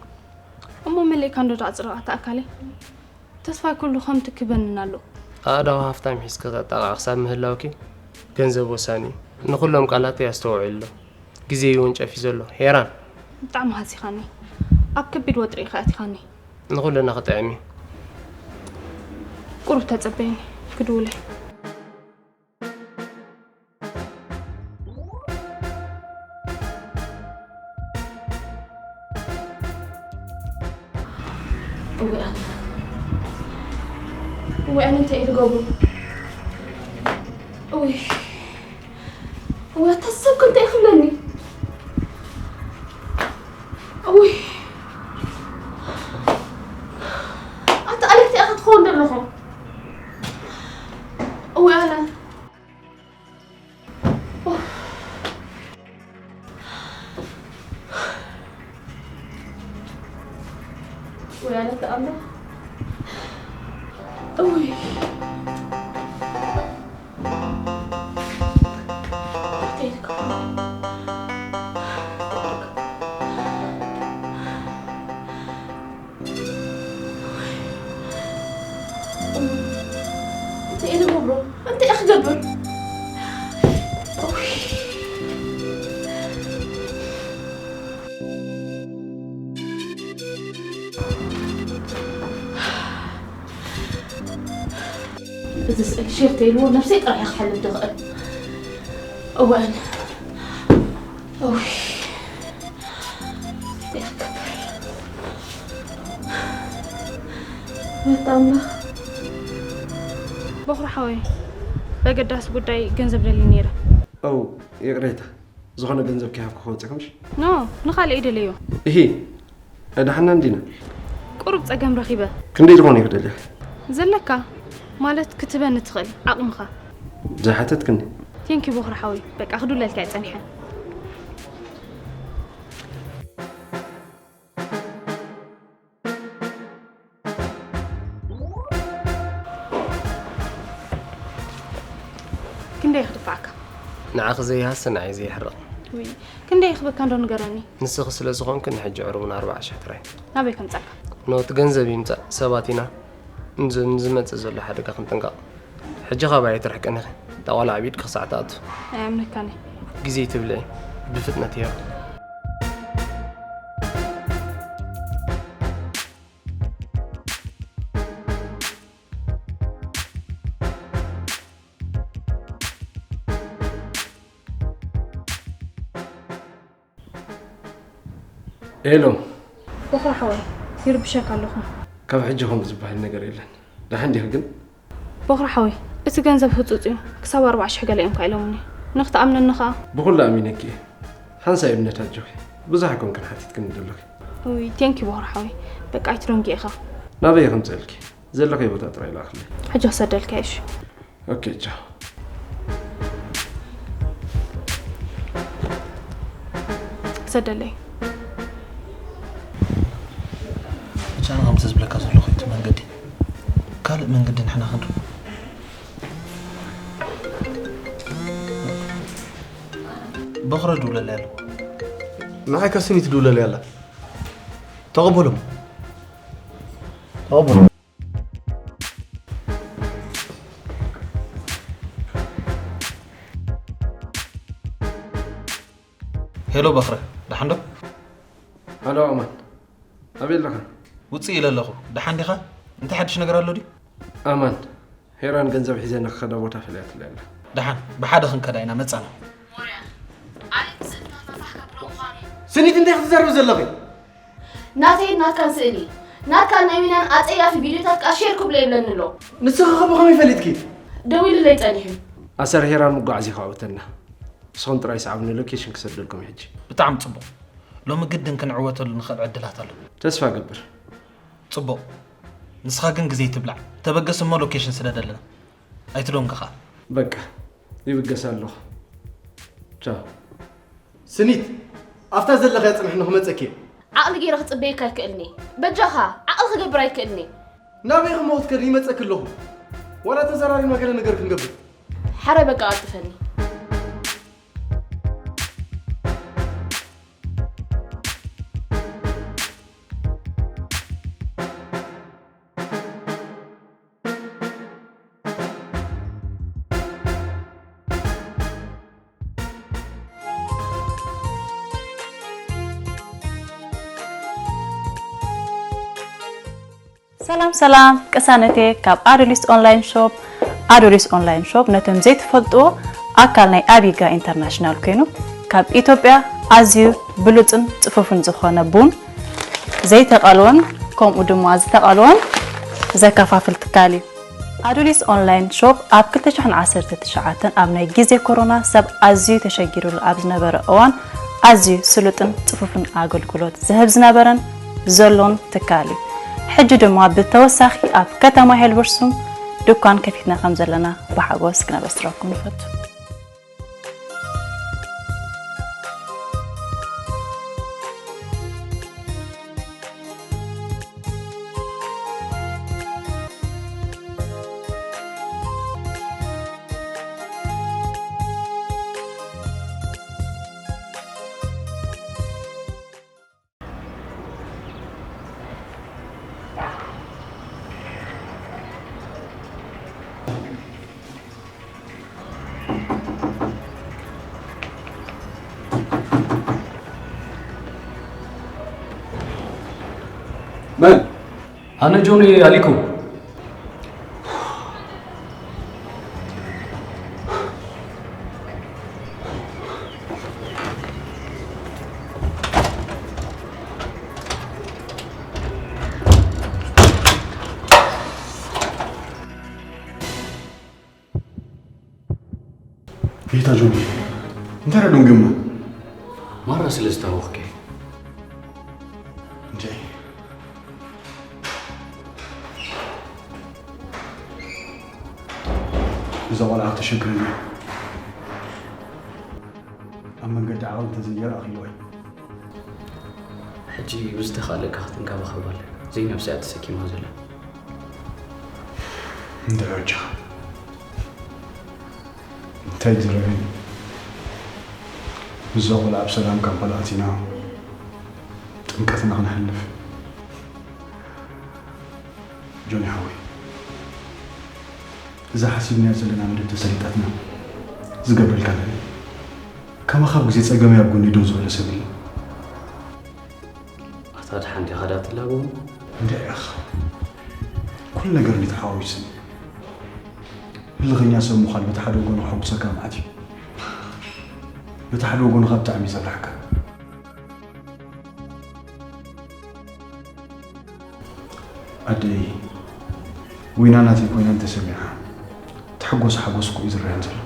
እሞ መሊእካ እንዶ ደኣ ጽረቓ እታ ኣካለይ? ተስፋይ ኩሉ ከምቲ ክበንን ኣሎ። ኣእዳው ሃፍታም ሒዝኪ ከጣቕዓ ክሳብ ምህላውኪ ገንዘብ ወሳኒ እዩ። ንኹሎም ቃላተይ ኣስተውዕልሎም። ግዜ ይውንጨፍ እዩ ዘሎ። ሄራን! ብጣዕሚ ሃሲኻኒ። ኣብ ከቢድ ወጥሪ ኢኻ ኣእቲኻኒ። ንኹልና ክጥዕም እዩ። ቁሩብ ተጸበይኒ፣ ክድውለይ። እወ ኣነ። እወ ኣነ እንታይ እየ ዝገብሮ? እወ። እወ ኣታ ሰብ ከ እንታይ ክብለኒ? እወ። ኣታ ኣለክቲ ኢኻ ትኸውን ዘለኹ። እወ ኣነ። ወይ ኣነ ተኣምር። እውይ። እንታይ እየ ዝገብሮ? እንታይ እየ ክገብር? እዚ ስእሊ ሼር ተይልዎ ነብሰይ ጥራሕ እየ ክሓልፍ ዝኽእል። እወ ኣነ። እውይ። እንታይ ክገብር? ወዲ ኣምላኽ። በኹሪ ሓወይ፣ በገዳሲ ጉዳይ ገንዘብ ደልየ ነይረ። ኦው፣ ይቕሬታ። ዝኾነ ገንዘብ ከይሃብኩ ክወፅእ ከምሽ? ኖ፣ ንኻልእ ይደለዮ። እሂ፣ ኣይደሓናን ዲና? ቁሩብ ጸገም ረኺበ። ክንደይ ዝኾነ እዩ ክደልያ? ዘለካ፣ ማለት ክትበኒ ትኽእል፣ ዓቕምኻ። ዘይሓተትክኒ። ቴንኪ በኹሪ ሓወይ፣ በቃ ክድውለልካ እየ ጸኒሐ። ክንደይ ክድፋዓካ? ንዓኺ ዘይሃሲ ንዓይ ዘይሕረቕ። ውይ፣ ክንደይ ክህበካ እንዶ ንገረኒ። ንስኺ ስለ ዝኾንኪ ንሕጂ ዕሩብና ኣርባዓ ሽሕ ጥራይ። ናበይ ከምጻካ? ኖ፣ እቲ ገንዘብ ይምጻእ፣ ሰባት ኢና። ንዝ-፣ ንዝመጽእ ዘሎ ሓደጋ ክንጥንቀቕ። ሕጂ ካባይ ኣይትርሕቅን ኢኺ። እታ ቆልዓ ኣብ ኢድ ክሳዕ ትኣቱ። ኣይኣምነካን እየ። ግዜ ኣይትብልዒ። ብፍጥነት እዮ። ሄሎ። በኹሪ ሓወይ፣ ይርብሸካ ኣለኹ። ካብ ሕጂ ከምኡ ዝበሃል ነገር የለን። ደሓን ዲኺ ግን? በኹሪ ሓወይ፣ እቲ ገንዘብ ህጹጽ እዩ። ክሳብ ኣርባዓ ሽሕ ገለ እዮም ከ ኢሎምኒ። ንኽትኣምነኒ ኸኣ? ብኹሉ ኣሚነኪ እየ። ሓንሳእ እምነት ኣጆኺ። ብዙሕ ኣይኮንክን ሓቲትክኒ ዘለኺ። ውይ፣ ቴንኪ በኹሪ ሓወይ። በቃ ኣይትደንጉ ኢኻ። ናበይ እየ ከምጽኣልኪ? ዘለኽዮ ቦታ ጥራይ ለኣኽለይ። ሕጂ ክሰደልካ እየ፣ እሺ? ኦኬ፣ ቻው። ክሰደለይ። ብቻ ከምዚ ዝብለካ ዘለኹ እቲ መንገዲ፣ ካልእ መንገዲ ንሕና ክንዱ። በኽረ ድውለለይ ኣሎ። ንዓይ ከስኒ ትድውለለይ ኣላ። ተቐበሎም። ተቐበሎም። ሄሎ በኽረ፣ ደሓን ዶ? ሃሎ ኣማን፣ ኣበይ ኣለኻ? ውፅእ ኢለ ኣለኹ። ደሓን ዲኻ? እንታይ ሓድሽ ነገር ኣሎ ድዩ? ኣማን፣ ሄራን ገንዘብ ሒዘ ንክኸዳ ቦታ ፈሊያትለይ ኣላ። ደሓን፣ ብሓደ ክንከዳ ኢና፣ መጻና። ሞርያ፣ ኣነ ንስእልታትና ፋሕ ከብሎ ምዃኑ እዩ። ስኒት፣ እንታይ ክትዛረቢ ዘለኺ? ናተይን ናትካን ስእሊ፣ ናትካን ናይ ዊናን ኣጸያፊ ቪድዮታት ከኣ ሼር ክብሎ ይብለኒ ኣሎ። ንስኺ ከ ብኸመይ ፈሊጥኪ? ደዊሉለይ ጸኒሑ። ኣሰር ሄራን ምጉዓዝ እዩ ከኣውተና። ንስኹም ጥራይ ሰዓቡኒ፣ ሎኬሽን ክሰደልኩም ሕጂ። ብጣዕሚ ጽቡቕ። ሎሚ ግድን ክንዕወተሉ ንኽእል ዕድላት ኣሎ። ተስፋ እገብር። ጽቡቕ። ንስኻ ግን ግዜ ኣይትብላዕ። ተበገስ እሞ ሎኬሽን ስደደልና። ኣይትደንጉ ኸኣ። በቃ፣ ይብገስ ኣለኹ። ቻው። ስኒት፣ ኣብታ ዘለኽያ ጽንሒ ንኽመጸኪ እየ። ዓቕሊ ገይረ ክጽበየካ ኣይክእልን እየ። በጃኻ፣ ዓቕሊ ክገብር ኣይክእልን እየ። ናበይ እሞ ክትከዲ? ይመጸኪ ኣለኹ። ዋላ ተዘራሪብና ገለ ነገር ክንገብር። ሓራይ በቃ ቀልጥፈኒ። ሰላም ሰላም ቅሳነቴ ካብ ኣዶሊስ ኦንላይን ሾፕ። ኣዶሊስ ኦንላይን ሾፕ ነቶም ዘይትፈልጥዎ ኣካል ናይ ኣቢጋ ኢንተርናሽናል ኮይኑ ካብ ኢትዮጵያ ኣዝዩ ብሉጽን ጽፉፍን ዝኾነ ቡን ዘይተቐልወን ከምኡ ድማ ዝተቐልወን ዘከፋፍል ትካል እዩ። ኣዱሊስ ኦንላይን ሾፕ ኣብ ክልተ ሽሕን ዓሰርተ ትሽዓተን ኣብ ናይ ግዜ ኮሮና ሰብ ኣዝዩ ተሸጊሩሉ ኣብ ዝነበረ እዋን ኣዝዩ ስሉጥን ጽፉፍን ኣገልግሎት ዝህብ ዝነበረን ዘሎን ትካል እዩ። ሕጂ ድማ ብተወሳኺ ኣብ ከተማ ሄልበርሱም ድኳን ከፊትና ከም ዘለና ብሓጎስ ክነበስረኩም ንፈቱ። መን? ኣነ ጆኒ ኣሊኩ። ጌታ ጆኒ፣ እንታይ ደኣ ደንጊዩማ? ማራ ስለ ዝታወኽኪ። እንጂ እዛ ቆልዓ ክትሸግረኒ እያ። ኣብ መንገዲ ዓቕሊ እንተዘይገይራ ኣኺልዋ እዩ። ሕጂ ብዝተኻእለካ ክትንከባኸባ ኣለካ። ዘይነብሳ እያ ተሰኪማ ዘላ። እንታይ በጃኻ? እንታይ ዝረኣየኒ? ምስዛ ቆልዓ ኣብ ሰላም ካምፓላ ኣቲና ጥምቀትና ክነሕልፍ። ጆኒ ሓወይ፣ እዛ ሓሲብናያ ዘለና መደብ ተሰሊጣትና ዝገብረልካ ኣለኒ። ከማኻ ኣብ ግዜ ጸገመይ ኣብ ጎነይ ደው ዝበለ ሰብ የለን። ኣታ ድሓን ዲኻ ዳ ትላበው? እንታይ ኢኻ? ኩሉ ነገር እንዲ ተሓዋዊስኒ። ህልኸኛ ሰብ ምዃን በቲ ሓደ ወገኑ ከሐጉሰካ መዓት እዩ። በቲ ሓደ ወገኑ ካብ ብጣዕሚ እዩ ዘፍርሓካ። ኣደይ፣ ዊና ናተይ ኮይና እንተሰሚዓ፣ ትሕጎስ ሓጎስ እኮ እዩ ዝረኣየን ዘሎ።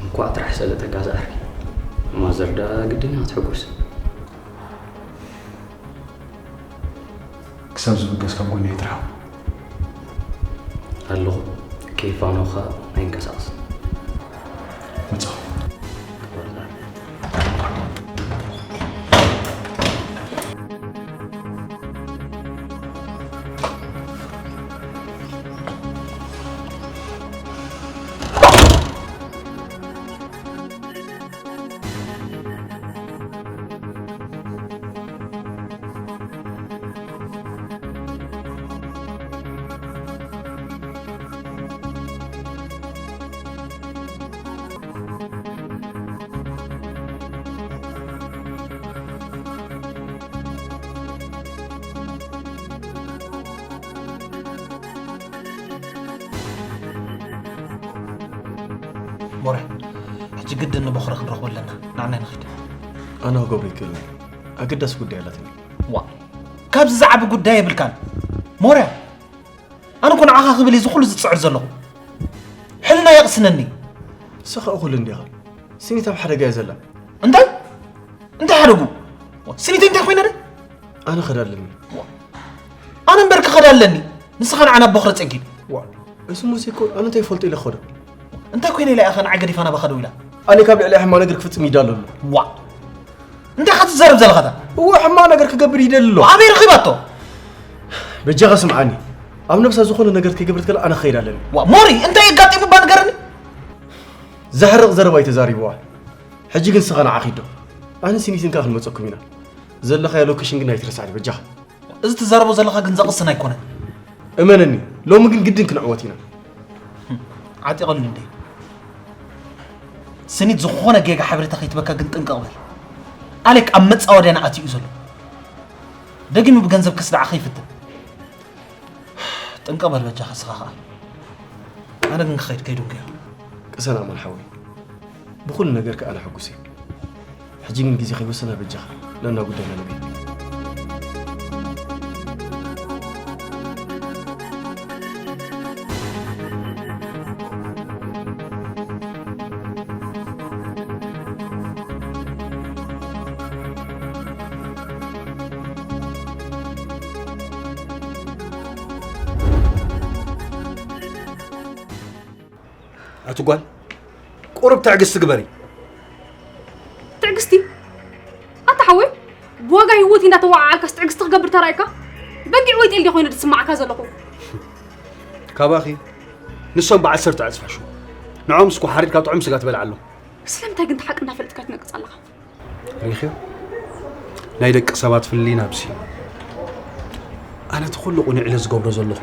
እንኳዕ ጥራሕ ሰለጠካ ዝዓርከይ። ማዘር ደኣ ግድን እያ ክትሕጎስ። ክሳብ ዝብገስ ካብ ጎነይ ኣይትርሓቕ። ኣለኹ። ከይፋነውኻ ኣይንቀሳቐስን። መጻኹ። ሞረ፣ ሕጂ ግድን ንቦኽረ ክንረኽቦ ኣለና። ንዓና ንኺድ። ኣነ ክገብሮ ይክእል። ኣገዳሲ ጉዳይ ኣላትኒ። ዋ፣ ካብዚ ዝዓቢ ጉዳይ የብልካን። ሞረ፣ ኣነ እኮ ንዓኻ ክብል እየ እዚ ኩሉ ዝጽዕር ዘለኹ። ሕልና የቕስነኒ። ንስኻ እኹል እንዲኻ። ሲኒት ኣብ ሓደጋ እያ ዘላ። እንታይ? እንታይ ሓደጉ? ሲኒት እንታይ ኮይነ ደ? ኣነ ኸዳ ኣለኒ። ኣነ እምበር ክኸዳ ኣለኒ። ንስኻ ንዓና ቦኽረ ጸጊብ። ዋ፣ እሱ ሙሴ እኮ ኣነ እንታይ ይፈልጦ ኢለ ክኸዶ? እንታይ ኮይነ ኢላ ኢኻ ንዓ ገዲፋ ናባኻ ደው ኢላ? ኣነ ካብ ልዕሊ ሕማ ነገር ክፍጽም ይዳሎ ኣሎ። ዋ፣ እንታይ ኢኻ ትዛረብ ዘለኻ እታ? እወ፣ ሕማ ነገር ክገብር ይደሊ ኣሎ። ኣበይ ረኺባቶ? በጃኻ ስምዓኒ። ኣብ ነብሳ ዝኾነ ነገር ከይገበረት ከላ ኣነ ክኸይድ ኣለኒ። ዋ፣ ሞሪ፣ እንታይ የጋጢሙ እባ ንገረኒ? ዘሕርቕ ዘረባ እዩ ተዛሪብዋ። ሕጂ ግን ንስኻ ንዓ ኺዶ። ኣነ ሲኒትን ከኣ ክንመጸኩም ኢና። ዘለኻዮ ሎኬሽን ግን ኣይትረስዓኒ በጃኻ። እዚ ትዛረቦ ዘለኻ ግን ዘቕስን ኣይኮነን። እመነኒ፣ ሎሚ ግን ግድን ክንዕወት ኢና። ዓጢቐሉ እንዴ? ስኒት ዝኾነ ጌጋ ሓበሬታ ከይትበካ ግን ጥንቅቕ በል። ኣሌክ ኣብ መጻወድያና ኣትዩ እዩ ዘሎ። ደጊሙ ብገንዘብ ክስዳዓ ከይፍትን። ጥንቀቕ በል በጃኻ እስኻ ኸኣ። ኣነ ግን ክኸይድ ከይዱ እንከዮ። ቅሰን ኣማን ሓወይ፣ ብኹሉ ነገርካ ኣነ ሕጉስ እየ። ሕጂ ግን ግዜ ከይወሰና በጃኻ ናብና ጉዳይና ንግበር። ኣቲ ጓል፣ ቁሩብ ትዕግስቲ ግበሪ። ትዕግስቲ? ኣታ ሓወይ፣ ብዋጋ ህይወት እንዳተዋዓዓልካስ ትዕግስቲ ክገብር ተራእካ? በጊዕ ወይ ጤል ድየ ኮይነ ዝስማዓካ ዘለኹ? ካባኺ ንሶም ብዓሰርተ ዕጽፋ ሽው። ንዖም እስኩ ሓሪድ ካብ ጥዑም ስጋ ትበልዓሎም። ስለምንታይ ግን እቲ ሓቂ እንዳፈለጥካ ትነቅጽ ኣለኻ? ሪኺዮ? ናይ ደቂ ሰባት ፍልልይ ናብዚ እዩ። ኣነ እቲ ኩሉ ቁኑዕ ኢለ ዝገብሮ ዘለኹ፣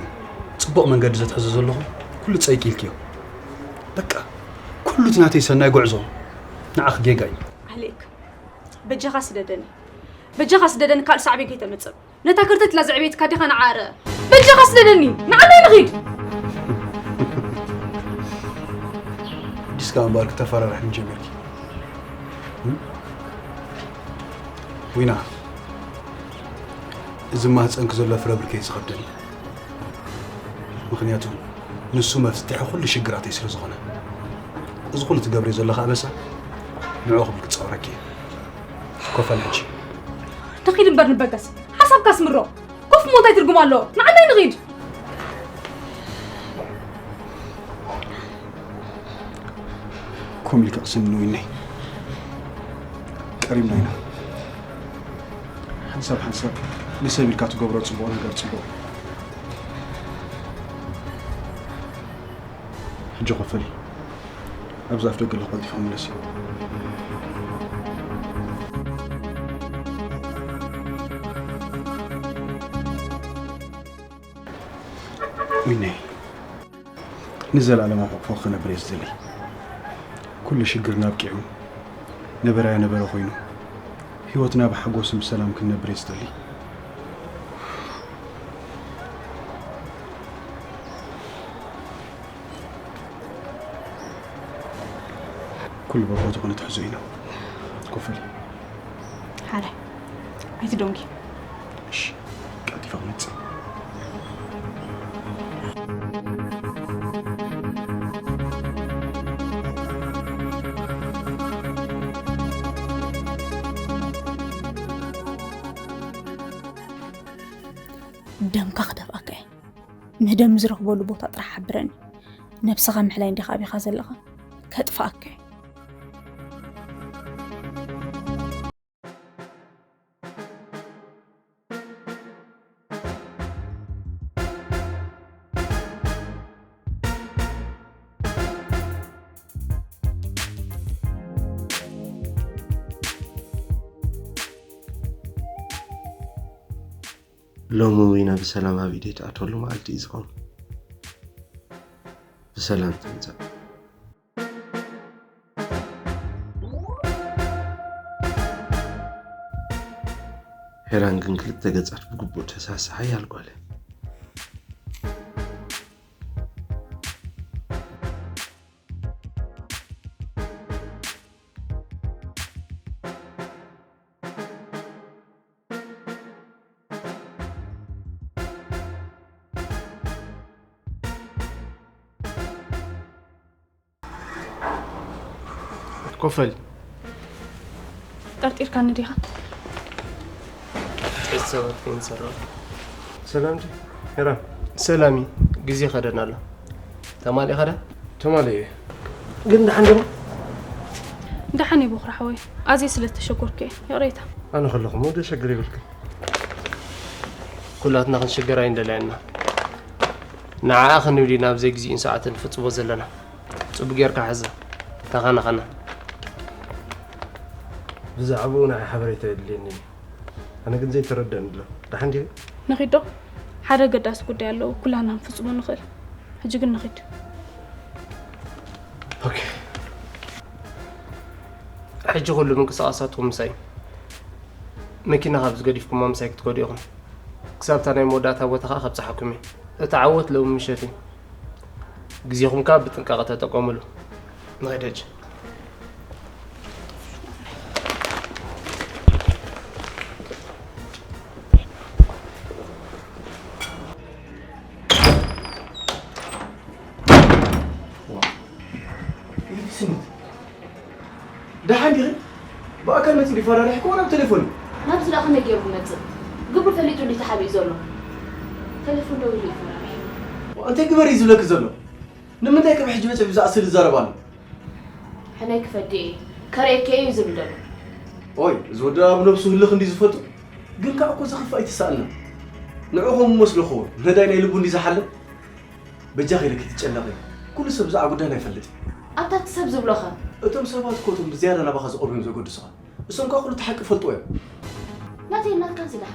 ጽቡቕ መንገዲ ዘትሕዞ ዘለኹ፣ ኩሉ ጸይቂ ኢልክዮ። በቃ፣ ኩሉ እቲ ናተይ ሰናይ ጉዕዞ ንዓኺ ጌጋ እዩ። ኣሌክ፣ በጃኻ ስደደኒ። በጃኻ ስደደኒ፣ ካልእ ሳዕቤን ከይተምጽእ። ነታ ክርተት ኢላ ዘዕበየትካ ዲኻ ንዓ ኣረ? በጃኻ ስደደኒ፣ ንዓናይ ንኺድ። ዲስካ እምበኣር ክተፈራርሕኒ ጀሚርኪ። እም? ዊና፣ እዚ ማህፀንኪ ዘሎ ፍረ ብርከይ ዝኸብደኒ። ምኽንያቱ ንሱ መፍትሒ ኩሉ ሽግራተይ ስለ ዝኾነ። እዚ ኩሉ ትገብርዮ ዘለኻ ኣበሳ ንዕኡ ክብል ክጻወረኪ እየ። ኮፈል ሕጂ። ንኺድ እምበር ንበገስ። ሓሳብካ ኣስምሮ። ኮፍ እሞ እንታይ ትርጉም ኣለዎ? ንዓናይ ንኺድ። ኮምሊካ ቅስኒ ንዊነይ። ቀሪብና ኢና። ሓንሳብ ሓንሳብ ንሰብ ኢልካ ትገብሮ ጽቡቕ ነገር ጽቡቕ። ሕጂ ኮፈሊ። ኣብዚ ኣፍ ደገ ኣለኹ፣ ቀልጢፍካ ምለሲ። ዊነይ፣ ንዘለኣለማዊ ሕቕፎ ክነብር እየ ዝደሊ። ኩሉ ሽግርና ኣብቂዑ፣ ነበረ ኣየነበረ ኮይኑ፣ ህይወትና ብሓጎስን ብሰላም ክንነብር እየ ዝደሊ። ኩሉ በቦቱ ክንትሕዞ ኢና። ኮፈሊ። ሓራይ። ኣይትደንጉ። እሺ፣ ቀልጢፈ ክመጽእ። ደምካ ክደፍኣካ እየ። ንደም ዝረኽበሉ ቦታ ጥራሕ ሓብረኒ። ነብስኻ ምሕላይ እንዲኻ ኣቢኻ ዘለኻ፣ ከጥፍኣካ እየ። ሎሚ ዊና ብሰላም ኣብ ኢደይ ትኣትወሉ መዓልቲ እዩ ዝኸውን። ብሰላም ትምጻእ። ሄራን ግን ክልተ ገጻት ብግቡእ ተሳሲ ሓያል ጓል እያ። ኮፈል። ጠርጢርካኒ ዲኻ? ጥቂት ሰባት ከይንሰርቕ። ሰላም ዲ? ሄራን። ሰላም እዩ። ግዜ ከደና ኣሎ። ተማሊእኻ ዶ? ተማሊኤ። ግን ደሓን ዲኻ? ደሓን እየ ቦኽሪ ሓወይ። ኣዝየ ስለ ዝተሸጎርኩ እየ። ይቕሬታ። ኣነ ከለኹ እሞ ዘሸግር የብልክን። ኩላትና ክንሽገር ኣይንደልያን ኢና። ንዓኣ ክንብል ኢና ኣብ ዘይግዚኡን ሰዓትን ንፍጽሞ ዘለና። ጽቡቕ ጌርካ ሕዘ። ተኻናኸና። ብዛዕባኡ ንዓይ ሓበሬታ የድልየኒ እዩ። ኣነ ግን ዘይተረደአኒ ኣሎ። ደሓን ድዩ? ንኺድ ዶ? ሓደ ኣገዳሲ ጉዳይ ኣለዎ፣ ኩላና ክንፍጽሞ ንኽእል። ሕጂ ግን ንኺድ። ኦኬ። ሕጂ ኩሉ ምንቅስቓሳትኩም ምሳይ። መኪና ካብ ዝገዲፍኩማ ምሳይ ክትከዱ ኢኹም። ክሳብ እታ ናይ መወዳእታ ቦታ ኸኣ ከብጽሓኩም እየ። እቲ ዓወት ሎሚ ምሸት እዩ። ግዜኹም ከኣ ብጥንቃቐ ተጠቀምሉ። ንኸይድ ሕጂ። ስኒት፣ ደሓን ዲኺ? ብኣካል መጺኡ ይፈራርሕ ከሆነ ኣብ ቴሌፎን። ናብዚ ደኣ ከመይ ገይሩ ክመጽእ? ግብሩ ፈሊጡ እንዲ ተሓቢኡ ዘሎ። ቴሌፎን ደዊሉ ይፈራርሕ። እንታይ ግበር እዩ ዝብለኪ ዘሎ? ንምንታይ ካብ ሕጂ መጺኡ ብዛዕባ ስእሊ ይዛረብ ኣሎ? ሕነይ ክፈዲ እየ፣ ከርእየኪ እዩ ዝብል ዘሎ። ኦይ፣ እዚ ወዲ ኣብ ነብሱ ህልኽ እንዲ ዝፈቱ፣ ግን ከኣ እኮ ዘኽፍእ ኣይተሳእልና። ንዕኹም መስለኹ፣ ነዳይ ናይ ልቡ እንዲ ዝሓልም። በጃኺ ኢለኪ ትጨነቒ። ኩሉ ሰብ ብዛዕባ ጉዳይና ይፈልጥ እዩ። ኣብታ እቲ ሰብ ዝብሎኸ? እቶም ሰባት እኮ እቶም ብዝያዳ ናባኻ ዝቐርቡ እዮም ዘገድሱኻ። እሶም ከኣ ኩሉ እቲ ሓቂ ይፈልጥዎ እዮም። ናተይን ናትካን ስዳሓ።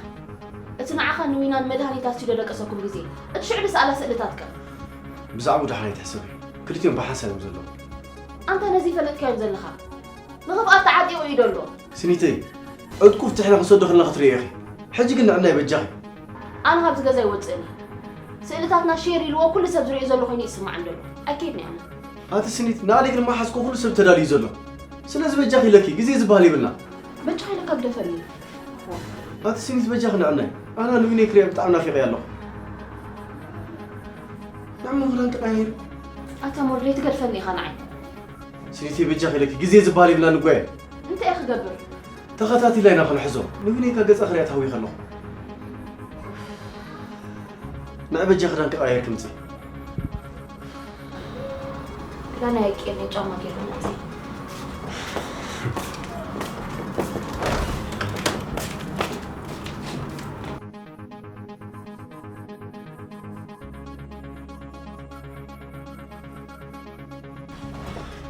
እቲ ንዓኻን ንዊናን መድሃኒት ኣስትዩ ደደቀሰኩም ግዜ፣ እቲ ሽዑ ዝሰኣላ ስእልታትከ? ብዛዕባኡ ደሓን ኣይትሕሰቢ። ክልቲኦም ብሓንሳብ እዮም ዘለዉ። ኣንታ ነዚ ይፈለጥካዮም ዘለኻ። ንኽፍኣት ተዓጢቑ እዩ ደሎ። ስኒተይ፣ ዕጥቁ ፍትሕና ክሰዶ ከለና ክትርእዮ ኢኺ። ሕጂ ግን ንዕናይ በጃኺ። ኣነ ካብዚ ገዛ ይወጽእን እየ። ስእልታትና ሼር ኢልዎ ኩሉ ሰብ ዝርእዮ ዘሎ ኮይኑ ይስማዓኒ ደሎ። ኣይከይድን እየ ኣነ። ኣቲ ስኒት፣ ንኣሊ ግን መሓዝኮ ኩሉ ሰብ ተዳልዩ ዘሎ። ስለዚ በጃኺ ኢለኪ፣ ግዜ ዝበሃል የብልና። በጃኺ ኢለካ ግደፈኒ። ኣቲ ስኒት፣ በጃኺ ንዕናይ። ኣነ ንዊነይ ክርእያ ብጣዕሚ ናፊቐያ ኣለኹ። ንዕሙ ክዳን ተቀያይሩ። ኣታ ሞር ዘይትገድፈኒ ኢኻ ንዓይ። ስኒተይ በጃኺ ኢለኪ ግዜ ዝበሃል የብላን ጓየ። እንታይ እየ ክገብር? ተኸታቲልና ኢና ክንሕዞ። ንዊነይ እካ ገጻ ክሪኣ ተሃዊኸ ኣለኹ። ንዕ በጃ ክዳን ክቀያየር ክምጽእ። ክዳን ኣየቀየርኒ ጫማ ገይሩ መጽእ።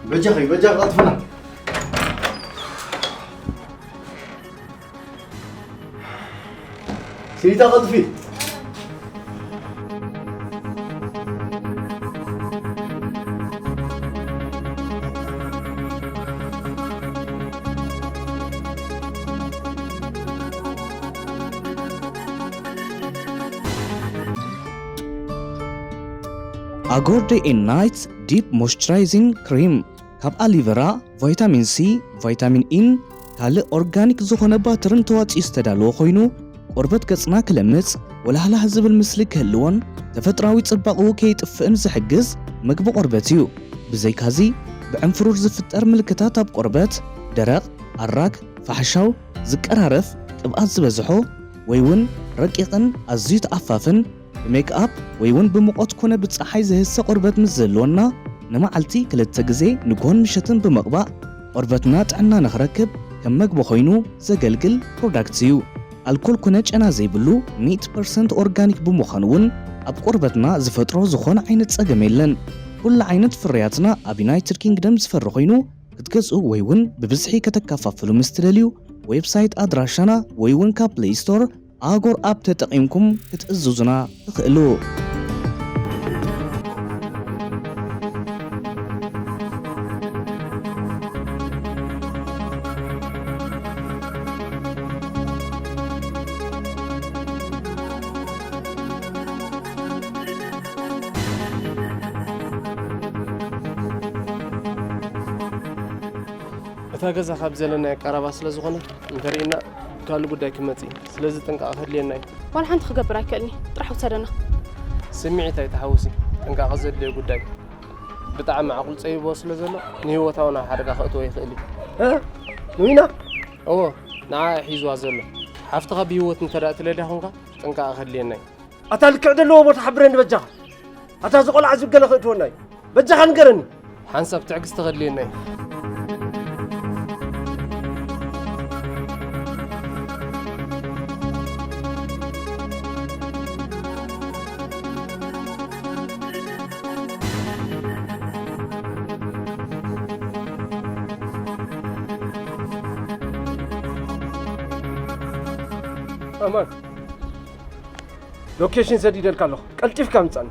በጃኺ በጃኺ ቀልጥፍና። ሲኒታ ቀልጥፊ። ኣጎር ደይ ኤንድ ናይት ዲፕ ሞይስቸራይዚንግ ክሪም ካብ ኣሊቨራ፣ ቫይታሚን ሲ፣ ቫይታሚን ኢን ካልእ ኦርጋኒክ ዝኾነ ባተርን ተዋፂኡ ዝተዳለወ ኮይኑ፣ ቆርበት ገፅና ክለምፅ፣ ወላህላህ ዝብል ምስሊ ክህልዎን ተፈጥራዊ ፅባቕኡ ከይጥፍእን ዝሕግዝ ምግቢ ቆርበት እዩ። ብዘይካዚ፣ ብዕንፍሩር ዝፍጠር ምልክታት ኣብ ቆርበት፣ ደረቕ፣ ኣራግ፣ ፋሕሻው፣ ዝቀራረፍ፣ ቅብኣት ዝበዝሖ፣ ወይ እውን ረቂቕን ኣዝዩ ተኣፋፍን፣ ብሜክኣፕ ወይ እውን ብሙቐት ኮነ ብጸሓይ ዝህሰ ቆርበት ምስ ዘሎና፣ ንመዓልቲ ክልተ ግዜ ንግሆን ምሸትን ብምቕባእ፣ ቆርበትና ጥዕና ንኽረክብ ከም መግቢ ኮይኑ ዘገልግል ፕሮዳክት እዩ። ኣልኮል ኮነ ጨና ዘይብሉ ሚእቲ ፐርሰንት ኦርጋኒክ ብምዃኑ እውን ኣብ ቆርበትና ዝፈጥሮ ዝኾነ ዓይነት ጸገም የለን። ኩሉ ዓይነት ፍርያትና ኣብ ዩናይትድ ኪንግደም ዝፈሪ ኮይኑ ክትገዝኡ ወይ እውን ብብዝሒ ከተከፋፍሉ ምስ ትደልዩ፣ ዌብሳይት ኣድራሻና ወይ እውን ካብ ፕለይ ስቶር ኣጎር ኣፕ ተጠቒምኩም ክትእዝዙና ትኽእሉ። እታ ገዛ ካብ ዘለናዮ ቀረባ ስለ ዝኾነ እንተርኢና ካልእ ጉዳይ ክመጽእ እዩ። ስለዚ ጥንቃቐ ከድልየና እዩ። ዋላ ሓንቲ ክገብር ኣይክእልኒ። ጥራሕ ውሰደና። ስምዒት ኣይትሓውሲ። ጥንቃቐ ዘድልዮ ጉዳይ እዩ። ብጣዕሚ ዓቕሉ ጸቢብዎ ስለ ዘሎ ንህይወታውን ኣብ ሓደጋ ከእትዎ ይኽእል እዩ። እ? ንዊና? እዎ፣ ንዓ ሒዝዋ ዘሎ። ሓፍትኻ ብህይወት እንተ ደኣ ትደልያ ኾንካ ጥንቃቐ ከድልየና እዩ። ኣታ ልክዕ ዘለዎ ቦታ ሓብረኒ በጃኻ። ኣታ እዚ ቆልዓ እዚ ገለ ክእትወና እዩ። በጃኻ ንገረኒ። ሓንሳብ ትዕግስቲ ከድልየና እዩ። ኣማን፣ ሎኬሽን ሰዲደልካ ኣለኹ። ቀልጢፍካ ምጻኒ።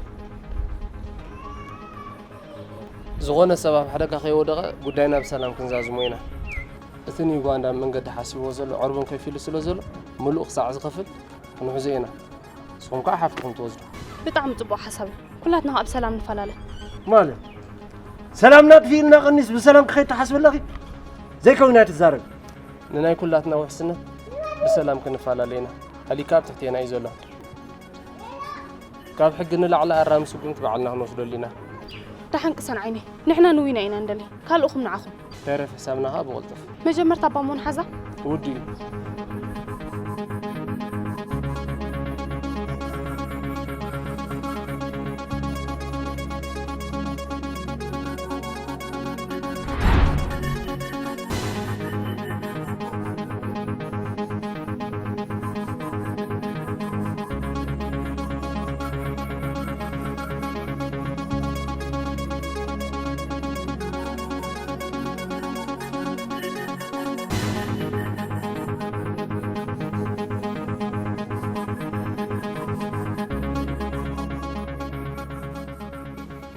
ዝኾነ ሰብ ኣብ ሓደጋ ከይወደቐ ጉዳይና ብሰላም ክንዛዝሞ ኢና። እቲ ንዩጋንዳ መንገዲ ሓሲብዎ ዘሎ ዕርቡን ከፊሉ ስለ ዘሎ፣ ምሉእ ክሳዕ ዝኸፍል ክንሕዞ ኢና። ንስኹም ከኣ ሓፍትኹም ትወስዱ። ብጣዕሚ ጽቡቕ ሓሳብ እዩ። ኩላትና ኣብ ሰላም ንፈላለ። ማለት ሰላምና ጥፊእልና ቀኒስ ብሰላም ክኸይድ ትሓስቢ ኣለኺ? ዘይከውን እያ ትዛረብ። ንናይ ኩላትና ውሕስነት ብሰላም ክንፈላለ ኢና። ኣሊካ ኣብ ትሕቴና እዩ ዘሎ። ካብ ሕጊ ንላዕሊ ኣራሚ ስጉምቲ ባዕልና ክንወስደሉ ኢና። ደሓን ቅሰን ዓይነይ፣ ንሕና ንዊና ኢና እንደሊ፣ ካልእኹም ንዓኹም። ተረፍ ሕሳብና ኸኣ ብቕልጡፍ። መጀመርታ ኣባ ሞን ሓዛ። ውድኡ።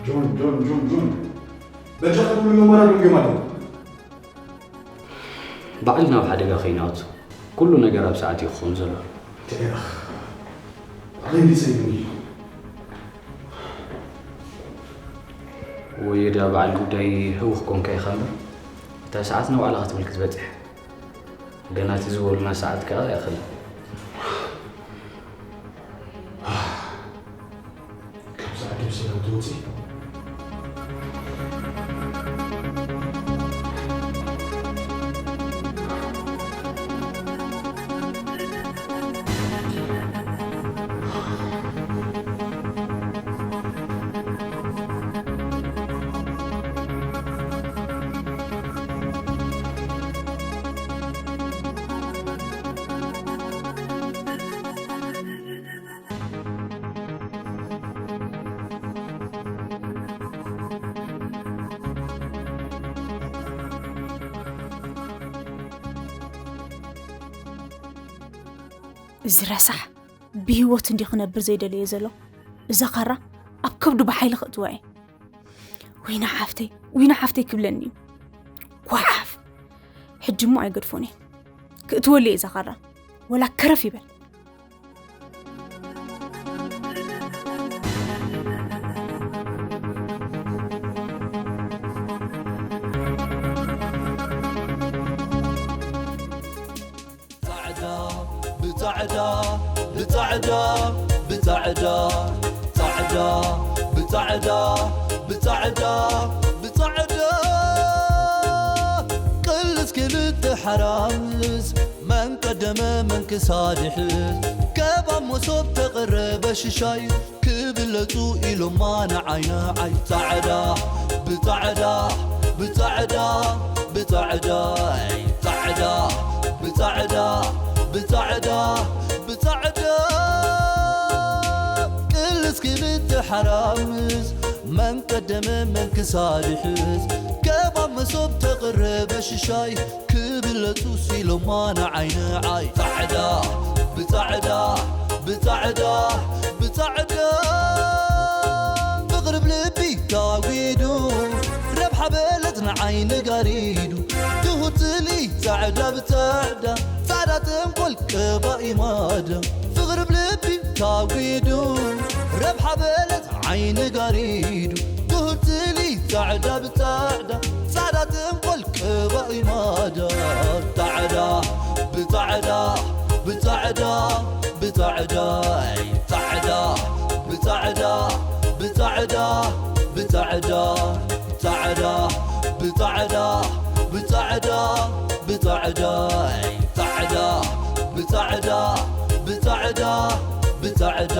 ጆን፣ ጆን፣ ጆን፣ ጆን። በጃ ክትብሉ እዮም ኣራዶም እዮም ኣለዉ። ባዕልና ኣብ ሓደጋ ከይንኣቱ፣ ኩሉ ነገር ኣብ ሰዓት እዩ ክኸውን ዘለዎ። ትዕረኽ። ኣበይ ዲሰይኒ? ወዮ ድኣ በዓል ጉዳይ ህውኽ ኮንካ ኢኻ እምበር፣ እታ ሰዓት ንባዕላ ክትብል ክትበጽሕ። ገና እቲ ዝበሉና ሰዓት ከኣ ኣይኣኸለን። ካብዛ ዓዲ ብሰላም ትወጺ? እዚ ረሳሕ ብህይወት እንዲ ክነብር ዘይደለየ ዘሎ። እዛ ካራ ኣብ ከብዱ ብሓይሊ ክእትዋ እየ። ዊና ሓፍተይ፣ ዊና ሓፍተይ ክብለኒ እዩ። ጓሓፍ። ሕጂ እሞ ኣይገድፎን እየ። ክእትወሉ እየ እዛ ካራ። ወላ ከረፍ ይበል። ጻዕዳ ብጻዕዳ ብጻዕዳ ጻዕዳ ብጻዕዳ ብጻዕዳ ብጻዕዳ ቅልስ ክልተ ሓራምዝ መን ቀደመ መን ክሳድሕዝ ከባብ መሶብ ተቐረበ ሽሻይ ክብለጹ ኢሎማ ንዓይ ንዓይ ጻዕዳ ብጻዕዳ ብጻዕዳ ብጻዕዳ ጻዕዳ ብጻዕዳ ብጻዕዳ ብጻዕዳ ቅልስ ክልተ ሓራምዝ መን ቀደመ መን ክሳድሕዝ ከባብ መሶብ ተቐረበ ሽሻይ ክብለጹ ሲሎማ ንዓይ ንዓይ ጻዕዳ ብጻዕዳ ብጻዕዳ ብጻዕዳ ፍቕሪ ብልቢ ታጒዱ ረብሓ በለት ንዓይ ንጋሪዱ ትሁት ስሊ ጻዕዳ ብጻዕዳ ጻዕዳ ተንኮል ቀባኢ ማዳ ፍቕሪ ብልቢ ታጒዱ ረብሓ በለት ዓይኒ ጋሪዱ ትሁት ስሊ ጻዕዳ ብጻዕዳ ጻዕዳ ተንኮል ቀባኢ ማዳ ጻዕዳ ብጻዕዳ ብጻዕዳ ብጻዕዳ ጻዕዳ ብጻዕዳ ብጻዕዳ ብጻዕዳ ጻዕዳ ብጻዕዳ ብጻዕዳ ብጻዕዳ ጻዕዳ ብጻዕዳ ብጻዕዳ ብጻዕዳ